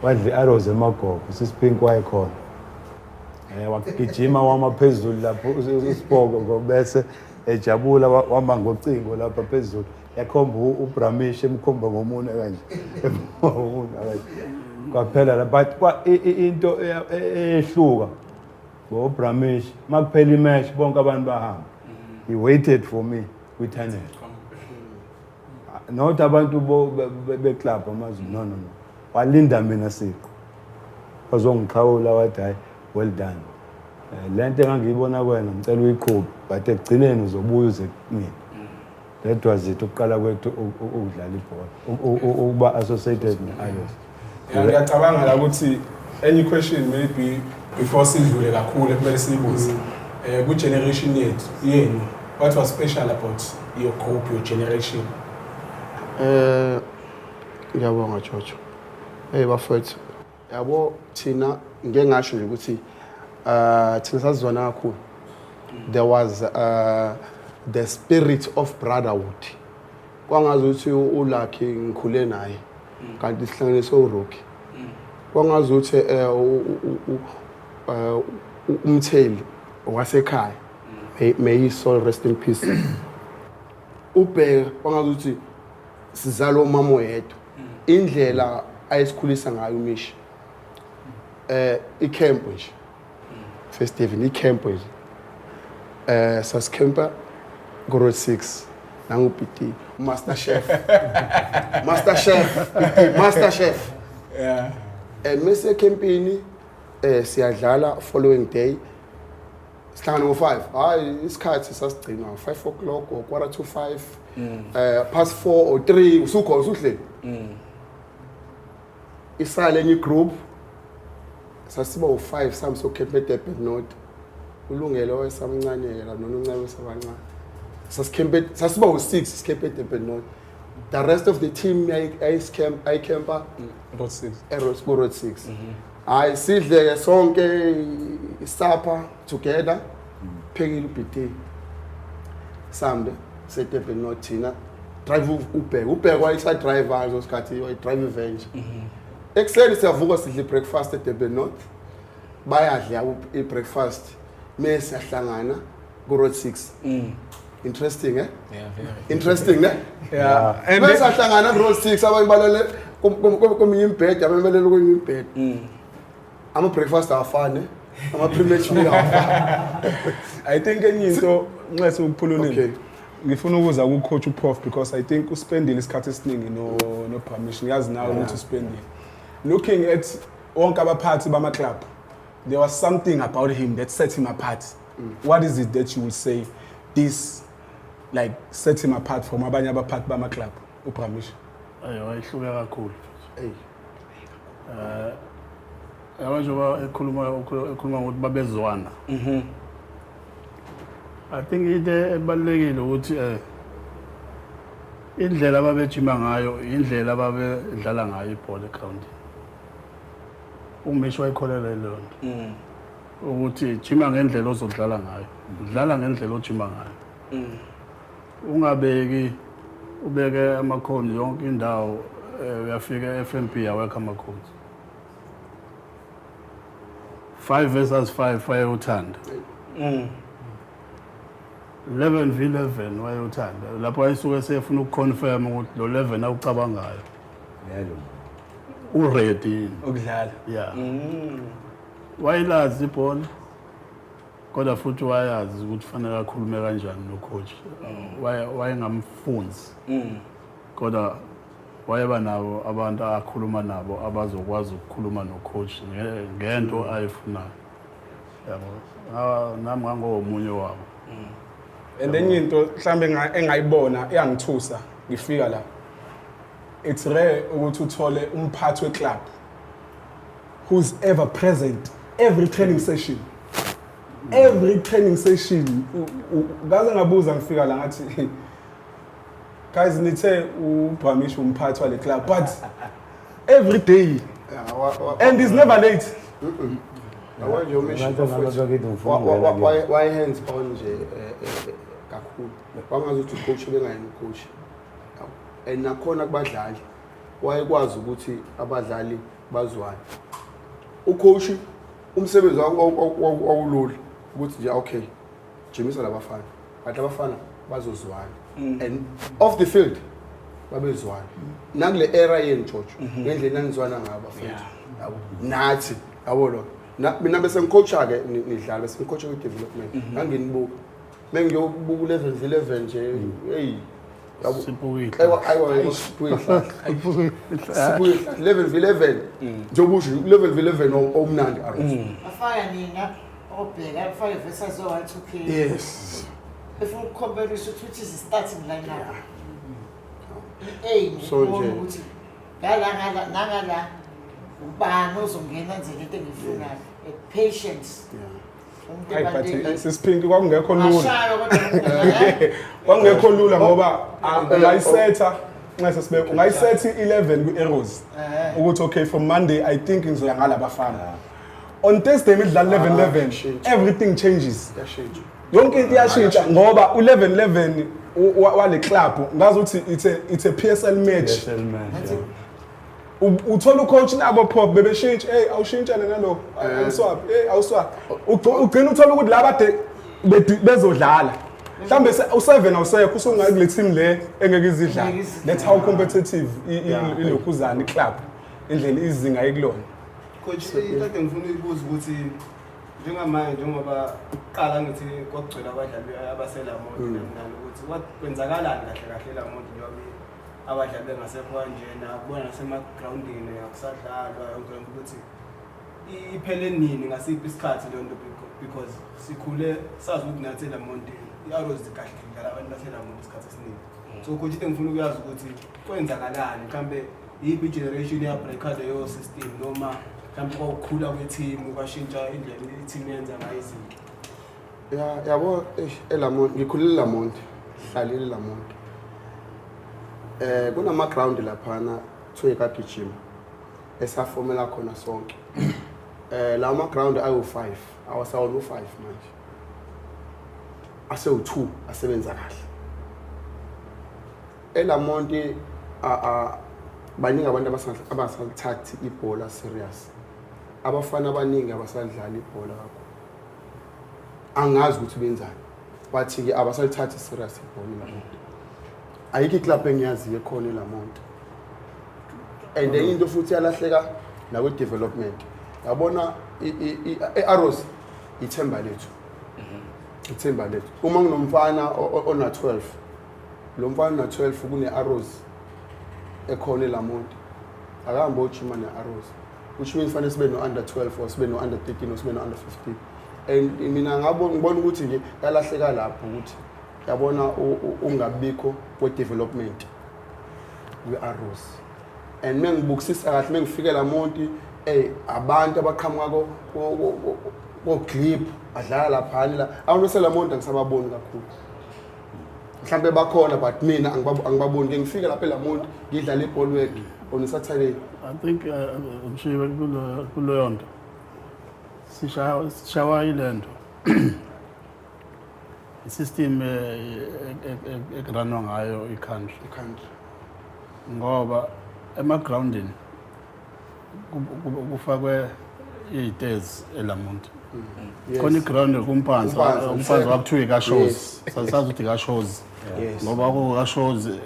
wadla i-Arrows emagogo sisiPink wayekhona. Wagijima wama phezulu lapho uSipoko ngobese ejabula wama ngocingo lapha phezulu yakhomba uBramish emkhomba ngomunwe kanje. Ngomunwe kanje. Kwaphela la but into eyehluka ngoBramish makuphela imatch bonke abantu bahamba. He waited for me kwi-tunnel. Not abantu beclub amaZulu, no no no. Walinda mina siqu. Wazongixhawula wathi hayi well done. Lento engangiyibona kuwena ngicela uyiqhube but ekugcineni uzobuya uze kumina. That was it ukuqala kwethu ukudlala ibhola ukuba associated ne-Arrows. Ngiyacabanga la ukuthi any question maybe before sidlule kakhulu kumele siyibuze. Ku generation yethu yenu what was special about your group, your generation? Ngiyabonga Jojo. Hey bafethu, yabo thina ngeke ngasho nje ukuthi thina sazizwana kakhulu. There was the spirit of brotherhood. Kwangazi ukuthi uLucky ngikhule naye kanti sihlanganiswe uRocky. Kwangazi ukuthi umtheli wasekhaya, may his soul rest in peace. Ubheka kwangazi ukuthi sizalwa umama oyedwa. Indlela ayisikhulisa ngayo uMishi. Icamp nje. First Stephen icamp nje. Sasicampa ku Road 6 nangu PT Master Chef. Master Chef, PT Master Chef. Yeah. Mase campini siyadlala following day. Sihlangana ngo-5. Hayi isikhathi sasigcina 5 o'clock or quarter to 5. Past 4 or 3 usukhona usuhleli. Isale enye group sasiba u5 sami sokhepha eDurban North. Ulungelo wayesamncane la noNoncane wayesabancane. Sasikhempe sasiba u6 sikhephe eDurban North. The rest of the team ayicamp ayicampa Road 6. Road 6. Hayi, sidle-ke sonke isapha together, phekile uBT, sambe seDurban North thina, drive ubheke ubheke wayisa-drive ngaleso sikhathi, wayi-drive iVenture. Ekuseni siyavuka, sidla i-breakfast eDurban North, bayadla i-breakfast, me siyahlangana ku-road 6. Interesting, eh? Yeah, very. Interesting, ne? Yeah. And Bese sahlangana ku-road 6, abanye balele kominye imibhede, abanye balele kwenye imibhede. Ama-breakfast awafani, ama-pre-match meal awafani. I think enye into, nxese ukuphululile. Okay. Ngifuna ukuza ku-coach uProf because I think uspendile isikhathi esiningi no permission. Yazi nawe ukuthi uspendile. Looking at wonke abaphathi bama-club, there was something about him that set him apart. What is it that you will say this like set him apart from abanye abaphathi bama-club, uBramish? Ayi, wayehluke kakhulu. Eyi. Yabo, njengoba ekhuluma ngokuthi babezwana, I think into ebalulekile ukuthi indlela ababejima ngayo, indlela ababedlala ngayo ibhola egroundini, uMisho wayikholela leyo nto ukuthi jima ngendlela ozodlala ngayo, dlala ngendlela ojima ngayo, ungabeki ubeke amakhoni yonke indawo. Uyafika e-FNB, awekho amakhoni. 5 versus 5 wayewuthanda, 11 v 11 wayewuthanda, lapho wayesuke sefuna ukuconfirm ukuthi lo 11 awucabangayo Yalo. uready yini. Ukudlala. Yeah, wayilazi ibhola, kodwa futhi wayazi ukuthi fanele akhulume kanjani no-coach. Wayengamfunzi, kodwa wayeba nabo abantu akhuluma nabo abazokwazi ukukhuluma no-coach ngento ayifunayo, yabo. Nami ngangomunye wabo. And enye into mhlambe engayibona eyangithusa ngifika la, it's rare ukuthi uthole umphathi weclub who's ever present every training session, every training session. Ngaze ngabuza ngifika la, ngathi, "Guys, nithe uBramish umphathi wale club, but every day Yeah, and he's never late." Yabo nje uMisho, Abantu bafowethu, bakithi ngifuna ukungena kuyona. waye hands on nje kakhulu, wangazi ukuthi ucoach bengayena ucoach. Yabo. And nakhona kubadlali wayekwazi ukuthi abadlali bazwane. Ucoach umsebenzi wakhe wawulula ukuthi nje, okay, jimisa labafana, but abafana bazozwana, and off the field babezwana. Nakule era yenu, George, ngendlela enizwana ngayo bafethu, yabo, nathi, yabo, lo mina bese ngicoacha ke, nidlala, bese ngicoacha kwi-development, nganginibuka mengiyobuka u-11 v 11 nje, hey, yabo. Sipukile. Ayiwa, ayiwa, siphuke ihlahla, siphuke ihlahla. 11 v 11, njengoba usho, 11 v 11 omnandi, Arrows. Afaka nina obheka, afake versus o-Y2K. Efuna ukukhombelisa ukuthi which is the starting lineup. I-aim So ukubona nje- ukuthi ngala ngala nangala ubani ozongena enze lento engiyifunayo. Patience. Umuntu Hayi, but ebalulekile. sisiphinki kwakungekho lula. Ashaywa kodwa umuntu, Kwakungekho lula ngoba ungayisetha, nxese sibe ungayisetha i-11 kwi-Arrows ukuthi okay, from Monday I think ngizoya ngalabafana. On Thursday midlala 11 11, Shintsha. everything changes. Yashintsha. Yonke into iyashintsha ngoba u-11 11 wale club ngazi ukuthi it's a PSL match. PSL match, yeah. Uthola ucoach nabo pop bebeshintsha, hey, awushintshane nalokho, awuswap, hey, awuswap. Ugcina uthola ukuthi laba ade bezodlala mhlambe u7 awusekho, usungayi kule team le engeke izidlale. Ngeke izidlale. That's how competitive ilokhuzana iclub, indlela izinga ekulona. Coach, into ade ngifuna ukuyibuza ukuthi njengamanje, njengoba kuqala ngithi kwakugcwele abadlali abaseLamonti nani, ukuthi kwenzakalani kahle kahle eLamonti njengoba abadlali bengasekho kanjena, kubona nasemagrawundini akusadlalwa yonke lento, ukuthi iphele nini, ngasiphi isikhathi leyo nto? Because sikhule sazi ukuthi nathi eLamonti i-Arrows kahle idlala abantu baseLamonti isikhathi esiningi. So coach, into engifuna ukuyazi ukuthi kwenzakalani, mhlambe yiphi i-generation eyabreaka leyo system, noma mhlawumbe kwakukhula kwe-team kwashintsha indlela i-team yenza ngayo izinto? Ya, yabo, eish, eLamonti ngikhulele, eLamonti hlalile, eLamonti kunama ground laphana kuthiwe kagijima esafomela khona sonke. La ma-ground ayo-5, awasawona u-5 manje, asewu-2 asebenza kahle. ELamonti baningi abantu abasalithathi ibhola serious. Abafana abaningi abasadlali ibhola kakhulu. Angazi ukuthi benzani, but-ke abasalithathi serious ibhola eLamonti. Ayikho iclub engiyaziyo ekhona eLamonti. And enye into futhi yalahleka nakwi-development. Yabona, i-Arrows ithemba lethu, ithemba lethu. Uma nginomfana ona-12, lo mfana ona-12 kune-Arrows ekhona eLamonti, akahambe ojima ne-Arrows, which means fanele sibe no-under 12 or sibe no-under 13 or sibe no-under 15. And mina ngibona ukuthi nje yalahleka lapho, ukuthi yabona ungabikho kwe-development kwi-Arrows. And mengibukisisa kahle, mengifike Lamonti, abantu abaqhamuka ko-clip adlala laphana la, abantu baseLamonti angisababoni kakhulu. Mhlambe bakhona, but mina angibaboni. Ke ngifike lapha eLamonti ngidlala iball work on Saturday. I think mshiwe kuleyo nto sishawa ile nto, isystem ekurunwa ngayo i-country. I-country. Ngoba emagroundini kufakwe iy'tezi eLamonti. Khona iground kuMpanza. Umpanza, uMpanza kwakuthiwa ikashozi. Sasazi ukuthi ikashozi ngoba kukashozi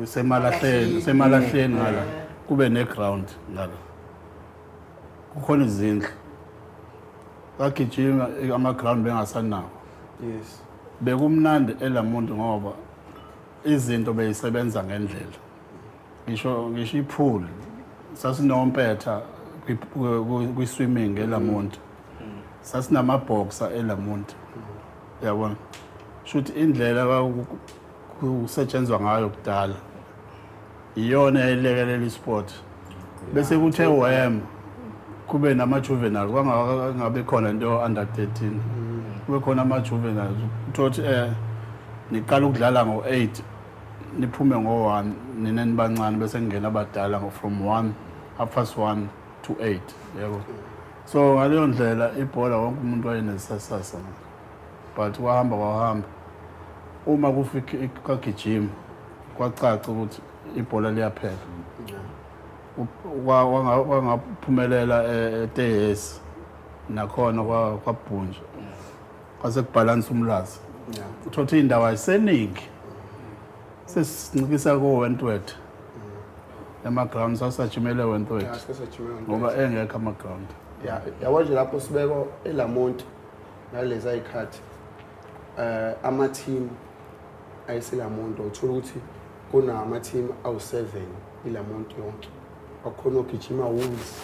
semalahleni, semalahleni ngala kube neground, ngala kukhona izindlu, bagijima ama-ground bengasanawo. Bekumnandi eLamonti ngoba izinto beyisebenza ngendlela. Ngisho ipool sasinompetha kwi-swimming eLamonti, sasinamabhoxa eLamonti, yabona. Shuthi indlela kusetshenzwa ngayo kudala iyona eyayilekelela isport. Bese kuthe wem kube nama-juvenile, kwangabe khona into under 13, kube khona ama-juvenile. Uthothi niqala ukudlala ngo-8, niphume ngo-1 nina nibancane, bese kungena abadala from 1, half past 1 to 8, yebo. So ngaleyo ndlela ibhola wonke umuntu wayenesasasa, but kwahamba kwahamba, uma kufika kwagijima kwacaca ukuthi ibhola liyaphela. Kwangaphumelela eTS nakhona kwabhunja, kwase kubhalansa uMlazi. Uthothi indawo ayiseningi, sesincikisa ko-Wentworth ema-ground, sasajimele Wentworth. Yeah, sasajimele. Ngoba engekho ama-ground. Ya, yabo nje lapho sibeko eLamonti ngalezi ayikhathi, ama team ayiseLamonti, uthola ukuthi kunama team awu7 iLamonti yonke. Kwakhona ogijima Wolves,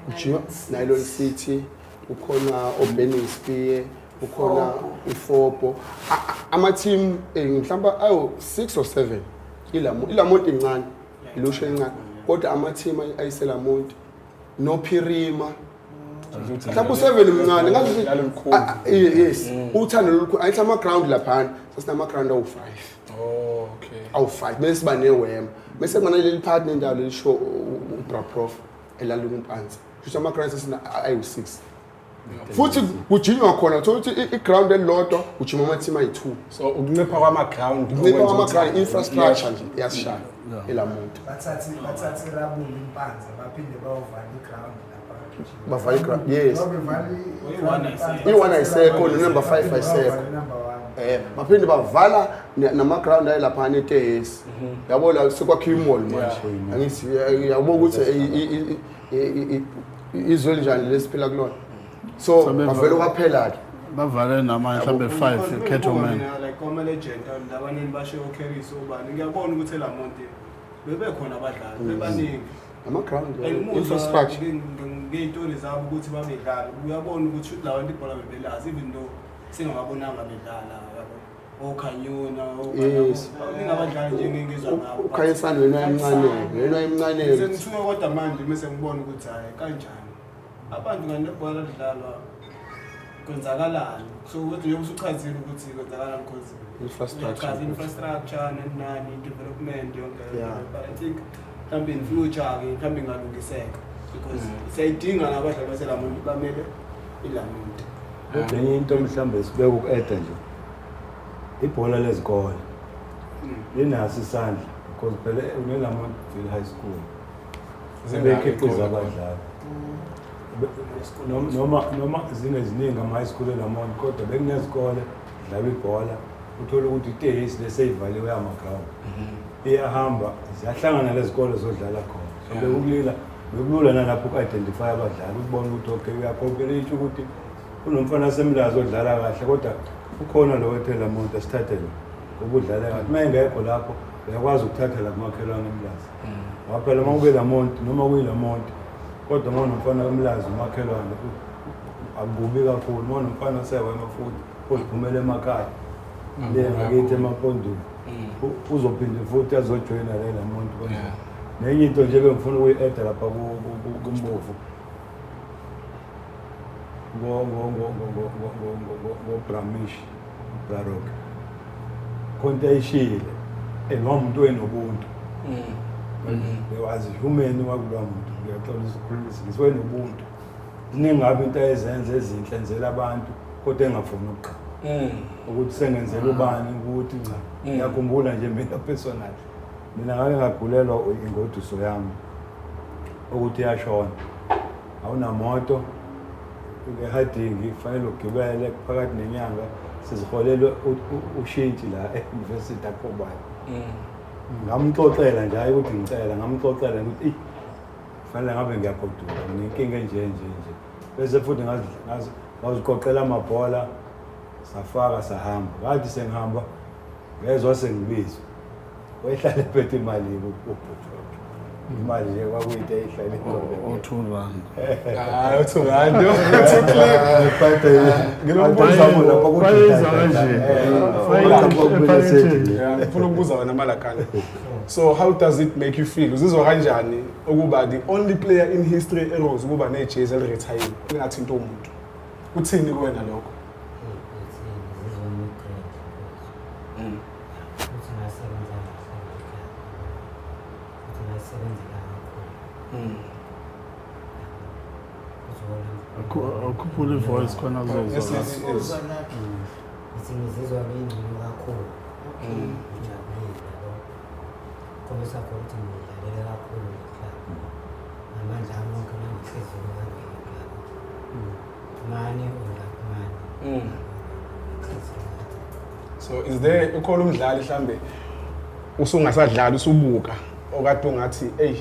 kugijima Nylon City, kukhona oBurning Spear, kukhona iFopo. Ama team mhlawumbe awu 6 or 7. ILamonti incane, ilusho encane, kodwa ama team ayiselamonti noPhirima mhlawumbe u-7 mncane ngathi. Lalo likhulu. Ah, yes, uthando lolukhulu. Ayithi ama-ground laphana, sasinama-ground awu-5. Oh, okay. Awu-5, bese siba newema, bese kuba naleli phakathi nendawo lelisho uBraprof elalikuMpanza. Kusho ama-ground sesina ayi-6, futhi kujinywa khona. Uthola ukuthi i-ground elilodwa kujima ama-team ayi-2. So ukuncipha kwama-ground. Ukuncipha kwama-ground, infrastructure nje iyasishaya elamuntu. Bathathe irabula iMpanza, baphinde bayovala iground lapha bagijima. Bavala iground, yes. Ngoba bevala I-one ayisekho. I-one ayisekho, no-number 5 ayisekho. Number 1. Baphinde bavala nama-ground ayelaphana eTS, yabo, la sekwakhiwa imall manje. Angithi yabo ukuthi izwe linjani lesiphila kulona. So So bavele kwaphela-ke. Bavale namanye mhlawumbe 5 Cattleman. Mina, like kwama-legend labanini bashe oKeris obani, ngiyabona ukuthi eLamonti bebekhona abadlali bebaningi. Ama-ground, And muzwa infrastructure. Ngey'tori zabo ukuthi babedlala, uyabona ukuthi shuthi labantu ibhola bebelazi, even though singababonanga bedlala, yabo, okhanyona. Baningi abadlali nje engingizwa ngabo. Ukhanyisani wena wayemncane, wena wayemncane. Sengithuka kodwa manje mese ngibona ukuthi hhayi, kanjani abantu kanti lebhola lidlalwa, kwenzakalani? So ukuthi njengoba usuchazile ukuthi kwenzakalani, because Infrastructure. uyachaza infrastructure nani nani, development yonke. But I think mhlawumbe in future-ke mhlawumbe ingalungiseka. Because siyayidinga nabadlali baseLamonti bamele iLamonti. Kodwa enye into mhlawumbe sibeke uku-eda nje, ibhola lezikole linaso isandla because phela uneLamontville High School sebekhiqiza abadlali. Noma zingeziningi ama-high school eLamonti, kodwa bekunezikole dlala ibhola, uthole ukuthi itehisi leseyivaliwe yama-ground iyahamba, ziyahlangana lezikole zodlala khona. So bekulula nalapho uku-identify abadlali, ukubona ukuthi okay, uyakhompelitsha ukuthi kunomfana semlazi odlala kahle, kodwa ukhona lo weTelamonti, asithathe lo ngoba udlala kahle. Uma engekho lapho uyakwazi ukuthatha la kumakhelwane emlazi, ngoba phela uma ube Lamonti noma kuyiLamonti, kodwa uma unomfana wemlazi umakhelwane akubi kakhulu. Uma unomfana osewema futhi oziphumela emakhaya le ngakithi emampondweni, uzophinde futhi azojoyina le Lamonti kanjalo. Nenye into nje bengifuna ukuyi-eda lapha kuMbovu ngo-Bramish Brarok, khonto ayishile and wamuntu wenobuntu, was human wakulowa muntu. Ngiyaxolisa ukukhuluma isingisi, wenobuntu. Ziningi into ayezenza ezinhle enzela abantu, kodwa engafuni ukuqala ukuthi sengenzela ubani ukuthi cha. Ngiyakhumbula nje mina personal, mina ngake ngagulelwa ingoduso yami ukuthi iyashona, awunamoto ehadingi, kufanele ugibele phakathi nenyanga, siziholelwe ushintshi la e-university akho bani. Ngamxoxela nje, hayi ukuthi ngicela, ngamxoxela ukuthi kufanele ngabe ngiyagoduka, nginenkinga enje nje nje. Bese futhi ngaziqoqela amabhola, safaka sahamba. Ngathi sengihamba ngezwa sengibizwa, wayehlala ephethe imali ubhuti, imali nje kwakuyinto eyihlale. O-R2. Hayi, R2, too clear. Wayenza kanje. Yeah, ngifuna ukubuza wena Malakane. So how does it make you feel? Uzizwa kanjani ukuba the only player in history eRose ukuba nejezi eliretire lingathinti umuntu? Uthini kuwena lokho? Ngizizwa ngi-great futhi ngasebenza kahle ngekhaya, futhi ngayisebenzela kakhulu. Uzobona. Akhuphule i-voice khona Yes, kuzozwa. yes, yes. Uzwa lakhe. Ngithi ngizizwa ngingcono kakhulu, ngijabulile yabo, khombisa khona ukuthi ngidlalele kakhulu le club ngamandla ami wonke nangenhliziyo yami yonke yabo, money or like money. So is there ukhona umdlali mhlambe usungasadlali usubuka okade ungathi hey,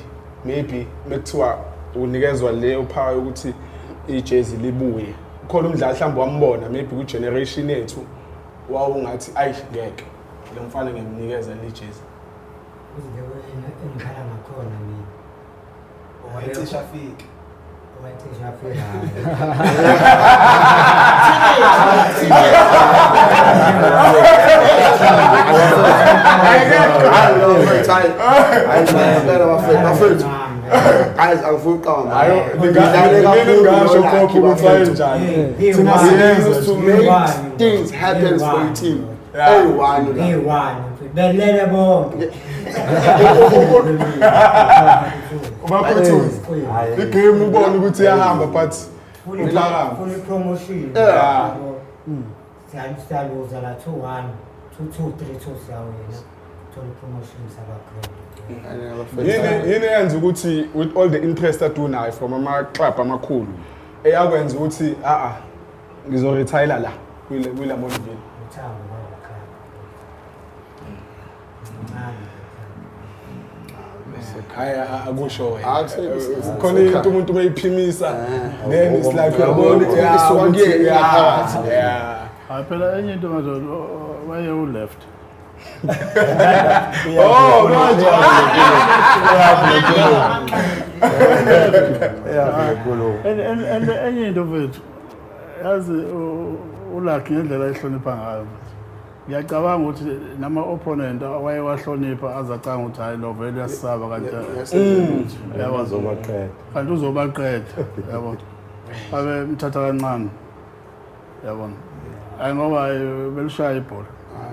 maybe mekuthiwa unikezwa leyo power yokuthi ijezi libuye, ukhona umdlali mhlambe wambona maybe ku generation yethu wawungathi ayi ngeke lo mfana ngiyamnikeza le jezi? Ukuthi nje engikhala ngakhona mina. Owayecishe afike. Owayecishe afika. Bafethu, guys, angifuni ukuqamba. Hayi, ngingasho khokho ukuthi wayenjani. Thina siyenza Used to make things happen for your team. Eyi-one la. Eyi-one belele bonke. Ubakhuthuza igame, ubone ukuthi iyahamba but uphakama. Funa i-promotion. Yeah. Siyaluza la 2-1, 2-2, 3-2, siyawina, thola i-promotion, saba-grand. Yini eyenza ukuthi with all the interest adunayo from ama-club amakhulu eyakwenza ukuthi a-a ngizoretire la kwiLamontville? Uthando kwale club, ncane. Hayi, akusho wena. Akusekho- Khona into umuntu mayiphimisa, then it's like uyabona ukuthi yeah, Isuka ukuthi, kuye yeah, ngaphakathi. yeah. Hayi phela, enye into manje waye u-left. Oh, manje. And enye into mfethu, yazi uLucky ngendlela ayihlonipha ngayo mfethu. Ngiyacabanga ukuthi nama-opponent awayewahlonipha azacanga ukuthi hhayi, lo vele uyasaba, kanti yabo Uzobaqeda. Kanti uzobaqeda, yabo, abe mthatha kancane, yabona. Hayi, ngoba belishaya ibhola.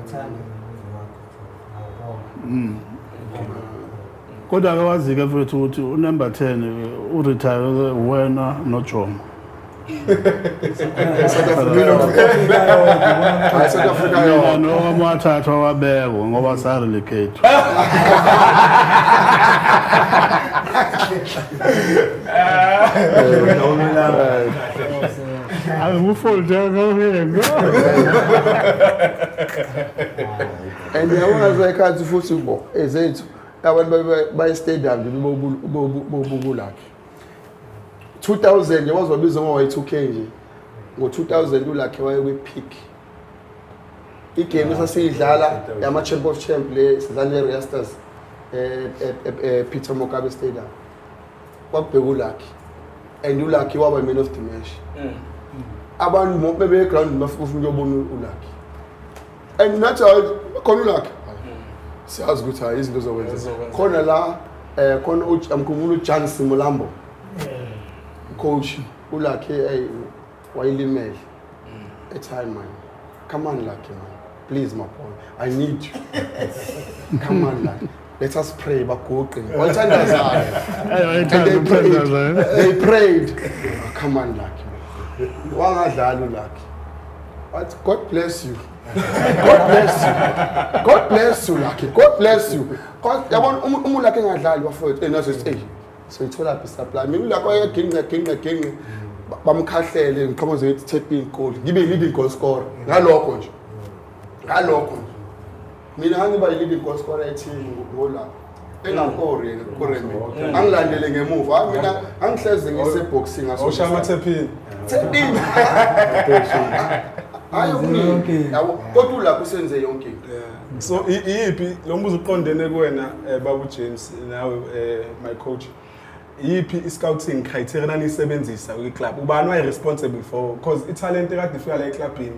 Uthando nomuzwa wakho, ngawubonga. Kodwa-ke wazi-ke mfethu ukuthi unumber 10 uretire wena noJomo. South Africa yonke. Hayi, South Africa Mina yonke. nowami wathathwa wabekwa ngoba sarelegate. Angikufoldanga. And yabona zekhathi futhi bo ezethu abantu baye stadium nje bobuku lakhe. 2000 nje waziwabiza ngo Y2K nje. Ngo-2000 uLucky waye kwi-peak. Igame esasiyidlala yama Champ of Champ le sidlala ne-Restas Peter Mokaba Stadium. Kwakubheka uLucky. And uLucky waba man of the match. Abantu bebe ground bafuna ukuyobona uLucky. And nathi hayi khona uLucky. Siyazi ukuthi hayi izinto zokwenza. Zizokwenza. Khona la khona amkhumula uJohnson Mulambo. Coach uLucky wayilimele. Ethi hayi man. Come on Lucky man. Please my boy. I need you. Come on Lucky. Let us pray baguqe. Wayithandaza. And they prayed. They prayed. Oh, come on Lucky. Wangadlali uLucky. But God bless you. God bless you. God bless you Lucky. God bless you. God yabona uma uLucky engadlali bafowethu naso sithi hey soyithola phi supply. Mina uLucky wayeginqa ginqa ginqa bamkhahlele ngiqhamuze ngithi tap in goal. Ngibe leading goal scorer. Ngalokho nje. Ngalokho nje. Mina ngangiba leading goal scorer e-team ngoLucky. Engakori yena kureme. Angilandele ngemuva. Hayi mina angihleze ngise-boxing ngaso. Awushaya amathephini. Tap in. Hayi okuningi. Yabo kodwa uLucky usenze yonke into. So iyiphi lo mbuzo uqondene kuwena babu James nawe my coach. Iyiphi i-scouting criteria nanisebenzisa kwi-club? Ubani waye responsible for because i-talent ekade ifika la eclubini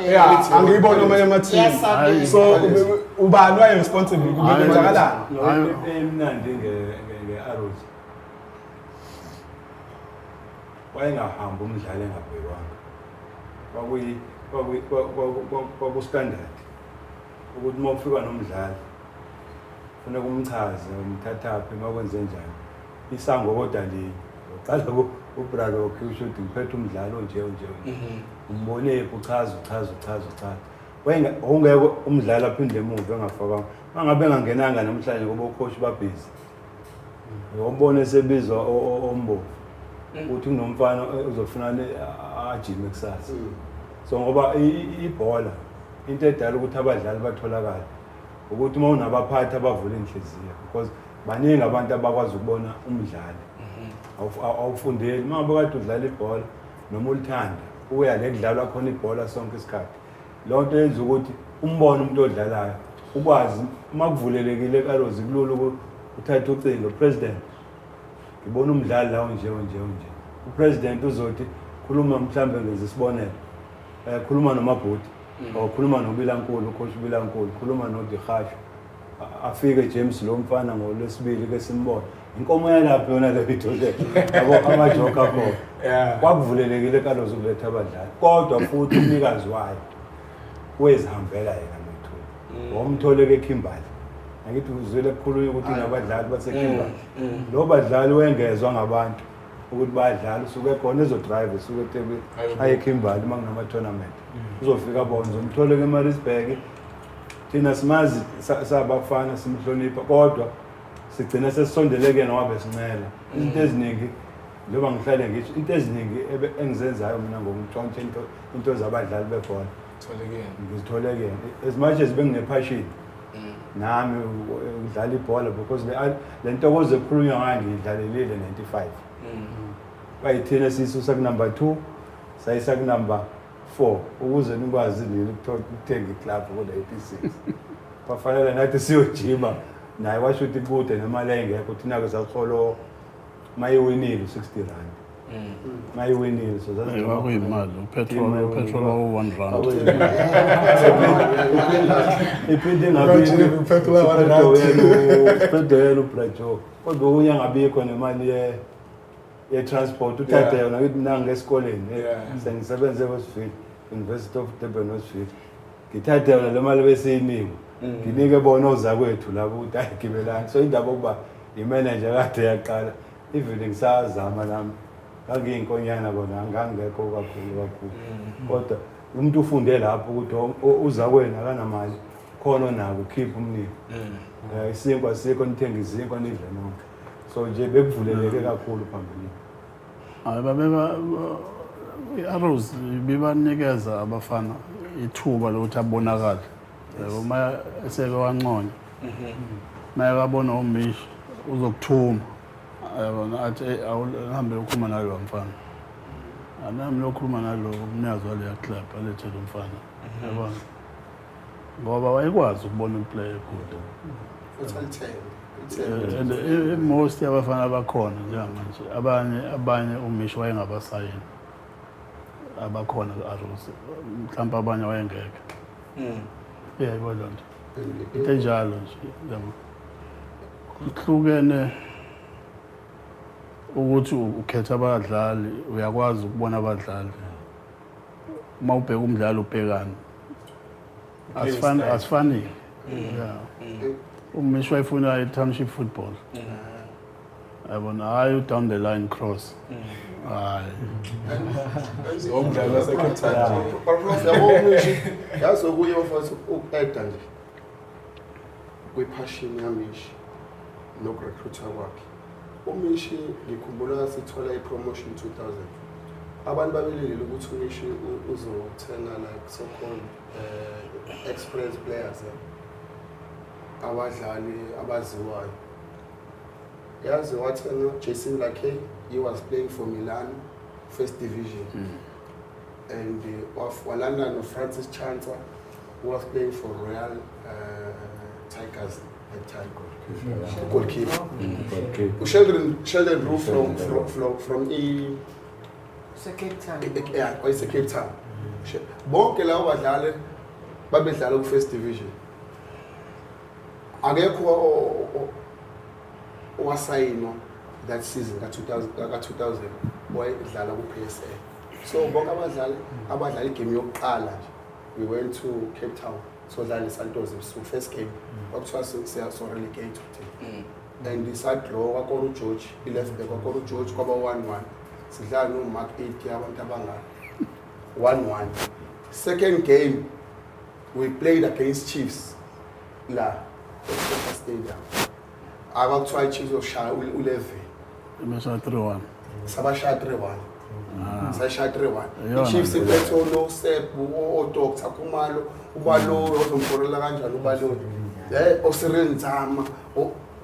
Iyasabeka. angiyiboni amanye ama-team. Iyasabeka. So ubani waye responsible kube kwenzakalani? Emnandi nge-Arrows. Wayengahambi umdlali engabhekwanga. Kwaku-standard ukuthi uma ufika nomdlali funeka umchaze umthathaphi uma kwenze njani. Isango kodwa linye. Uqala uBrarokhi usho ukuthi ngiphethe umdlalo onje onje onje. Umbonephi uchaza uchaza uchaza uchaza. Wawungeke umdlali aphinde emuva engafakwanga. Uma ngabe engangenanga namhlanje ngoba ocoach babhizi. Uyombona esebizwa ombovu. Ukuthi kunomfana uzofuna ajime kusasa. So ngoba ibhola into edala ukuthi abadlali batholakale ukuthi uma unabaphathi abavula inhliziyo because baningi abantu abakwazi ukubona umdlali. Awufundeli uma ngabe kade udlala ibhola noma ulithanda uya le kudlalwa khona ibhola sonke isikhathi. Leyo nto yenza ukuthi umbone umuntu odlalayo ukwazi uma kuvulelekile eArrows kulula uthathe ucingo president ngibona umdlali la onje onje onje. Upresident uzothi khuluma mhlambe ngezisibonelo. Khuluma noMabhuti or khuluma noBilankulu, ucoach Bilankulu, khuluma noDihasho. Afike James lo mfana ngolwesibili ke simbone. Inkomo yalapha yona le ithole. Yabo amajoke akho. Kwakuvulelekile eArrows ukuletha abadlali. Kodwa futhi umnikazi wayo wezihambela yena Methuli. Wamthole ke Kimberley. Angithi uzwile kukhulunywa ukuthi nabadlali baseKimberley. Lo badlali wengezwa ngabantu ukuthi bayadlala usuke khona ezodrive usuke eThekwini aye eKimberley uma kunama tournament. Uzofika bona uzomthole ke eMaritzburg. Thina simazi sabafana simhlonipha kodwa sigcina sesisondele kuyena wabe sincela. Izinto eziningi njengoba ngihlale ngisho into eziningi engizenzayo mina ngokutshontsha into zabadlali bebhola. Thole kuyena. Ngizithole kuyena. As much as benginepassion nami ukudlala ibhola because le ntokozo ekhulunywa ngayo ngiyidlalelile 95. Kwayithina siyisusa ku number 2 sayisa ku number 4 ukuze nikwazi nini ukuthenga iclub ku 86. Kwafanele nathi siyojima naye washo ukuthi kude nemali ayingekho thina ke sasiholo mayiwinile 60 rand. Mayiwinile so Hey, kwakuyimali upetrol wawu 1 rand. Iphinde Kanjini upetrol wa 1 rand. Ngabiphethe uBrajo kodwa okunye angabikho nemali ye-transport uthathe yona ngithi mina ngesikoleni sengisebenze eWestville University of Durban Westville ngithathe yona le mali besiyinikwe Nginike bona ozakwethu labo ukuthi hayi gibelani. So indaba yokuba i-manager kade yaqala, even ngisazama nami ngangiyinkonyana kona, ngangekho kakhulu kakhulu, kodwa umuntu ufunde lapho ukuthi uzakwenu akanamali, khona onako ukhiphe umnike. Isinkwa sikho, nithenge izinkwa nidle nonke. So nje bekuvuleleke kakhulu phambilini. Hayi, babeba i-Arrows ibibanikeza abafana ithuba lokuthi abonakale, yabo, uma eseke wanconywa, uma ekabona uMish uzokuthuma, yabona, athi, "Hey, awuhambe uyokhuluma nalowa mfana, anami lokhuluma nalo umnikazi waleya club, alethe lo mfana," yabona, ngoba wayekwazi ukubona i-player good. Futhi alithenge. And most yabafana abakhona njengamanje, abanye uMish wayengabasayini abakhona ku-Arrows, mhlawumbe abanye wayengekho. Yebo, loo nto, into enjalo nje, yabo, kuhlukene ukuthi ukhetha abadlali, uyakwazi ukubona abadlali, uma ubheka umdlalo ubhekani, asifani, style. Asifanile, yeah. UMish wayefuna i-township football, yabona, hayi u-down the line cross, hayi. Umdlalo wase-Cape Town. Prof, yabo, uMishi, yazi okunye bafethu, uku-adda nje kwi-passion yaMishi nokurecruitha kwakhe uMishi, ngikhumbula sithola i-promotion 2000, abantu babelindele ukuthi uMishi uzothenga like so called experienced players, abadlali abaziwayo. Yazi, wathenga Jason Lakay, he was playing for Milan first division, and walanda no-Francis Chancer, who was playing for Royal Tigers at time, goalkeeper. Okay. USheldon Roof from i Se-Cape Town. Yeah, wayese Cape Town. Bonke labo badlali babedlala ku first division. Akekho owasayinwa that season ka 2000, ka 2000, wayedlala ku PSL. So bonke abadlali abadlala igame yokuqala nje, we went to Cape Town, sodlala iSantos ebusuku, first game, kwakuthiwa siya so relegate thina, and sa-draw, kwakora uGeorge, i-left back, kwakora uGeorge, kwaba 1-1, sidlala no-Mark 8 abantu abangaka, 1-1. Second game we played against Chiefs la eSoccer Stadium, akwakuthiwa i-Chiefs yoshaya u-11. Imesha 3-1. Sabashaya 3-1, sayishaya 3-1. Iyona I-Chiefs le. iphethe oNosep, oDr Khumalo, ubaloyi ozomfonela kanjani ubaloyi, oCyril Nzama,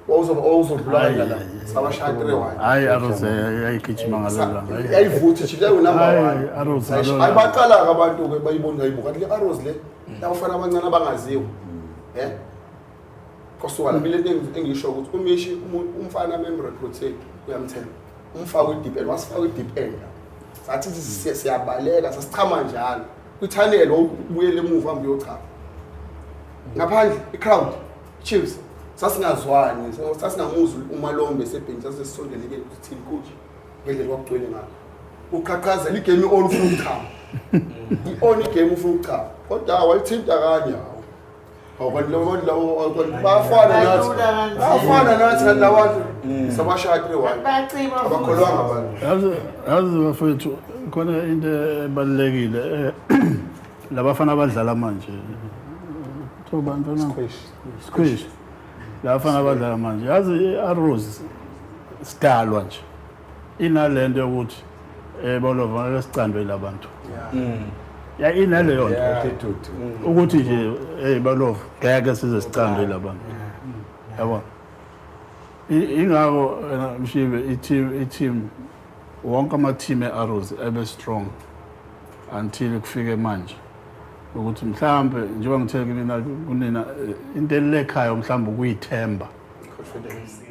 owuzodlula kanjani la, sabashaya 3-1. Hayi, Arrows yayigijima ngalelo langa. Yayivutha i-Chiefs, yayingu-number Hayi, one. Arrows ngalolo Hayi, langa. baqala-ke abantu-ke bayibona, bayibuka le Arrows le, labafana abancane abangaziwa, kwasuka lapho ile nto engisho ukuthi uMishi, umfana memrecruited, uyamthemba, umfake kwi-deep end, wasifaka kwi-deep end, sathi siyabaleka, sasichama njalo kwithanelo, ubuyele emuva, hambe uyochama ngaphandle, i-crowd Chiefs, sasingazwani, sasingamuzwa uMalombe esebhenji, sasesisondeleke thini coach ngendlela kwakugcwele ngakho, uqhaqhazela igame i-on, ufuna ukuchama i-on igame, ufuna ukuchama, kodwa wayithinta kanye, hawu, kanti labo bantu labo, kanti bayafana nathi. Balula kanzima. Bayafana nathi, kanti labantu sabashaya 3-1. Bayacima futhi. Abakholwanga abantu. Yazi bafethu, khona into ebalulekile, labafana abadlala manje, kuthiwa bani na? Squish. Labafana abadlala manje, yazi, i-Arrows sidalwa nje inalento yokuthi bolova ngeke sicandwe labantu, ya, inaleyo nto Attitude. ukuthi nje, hey balova, ngeke size sicandwe labantu, yabona. Ingakho Mshibe, i-team wonke ama-team e-Arrows ebe strong until kufike manje, ukuthi mhlambe njengoba ngithe kunina, into elekhayo mhlambe ukuyithemba. Confidence.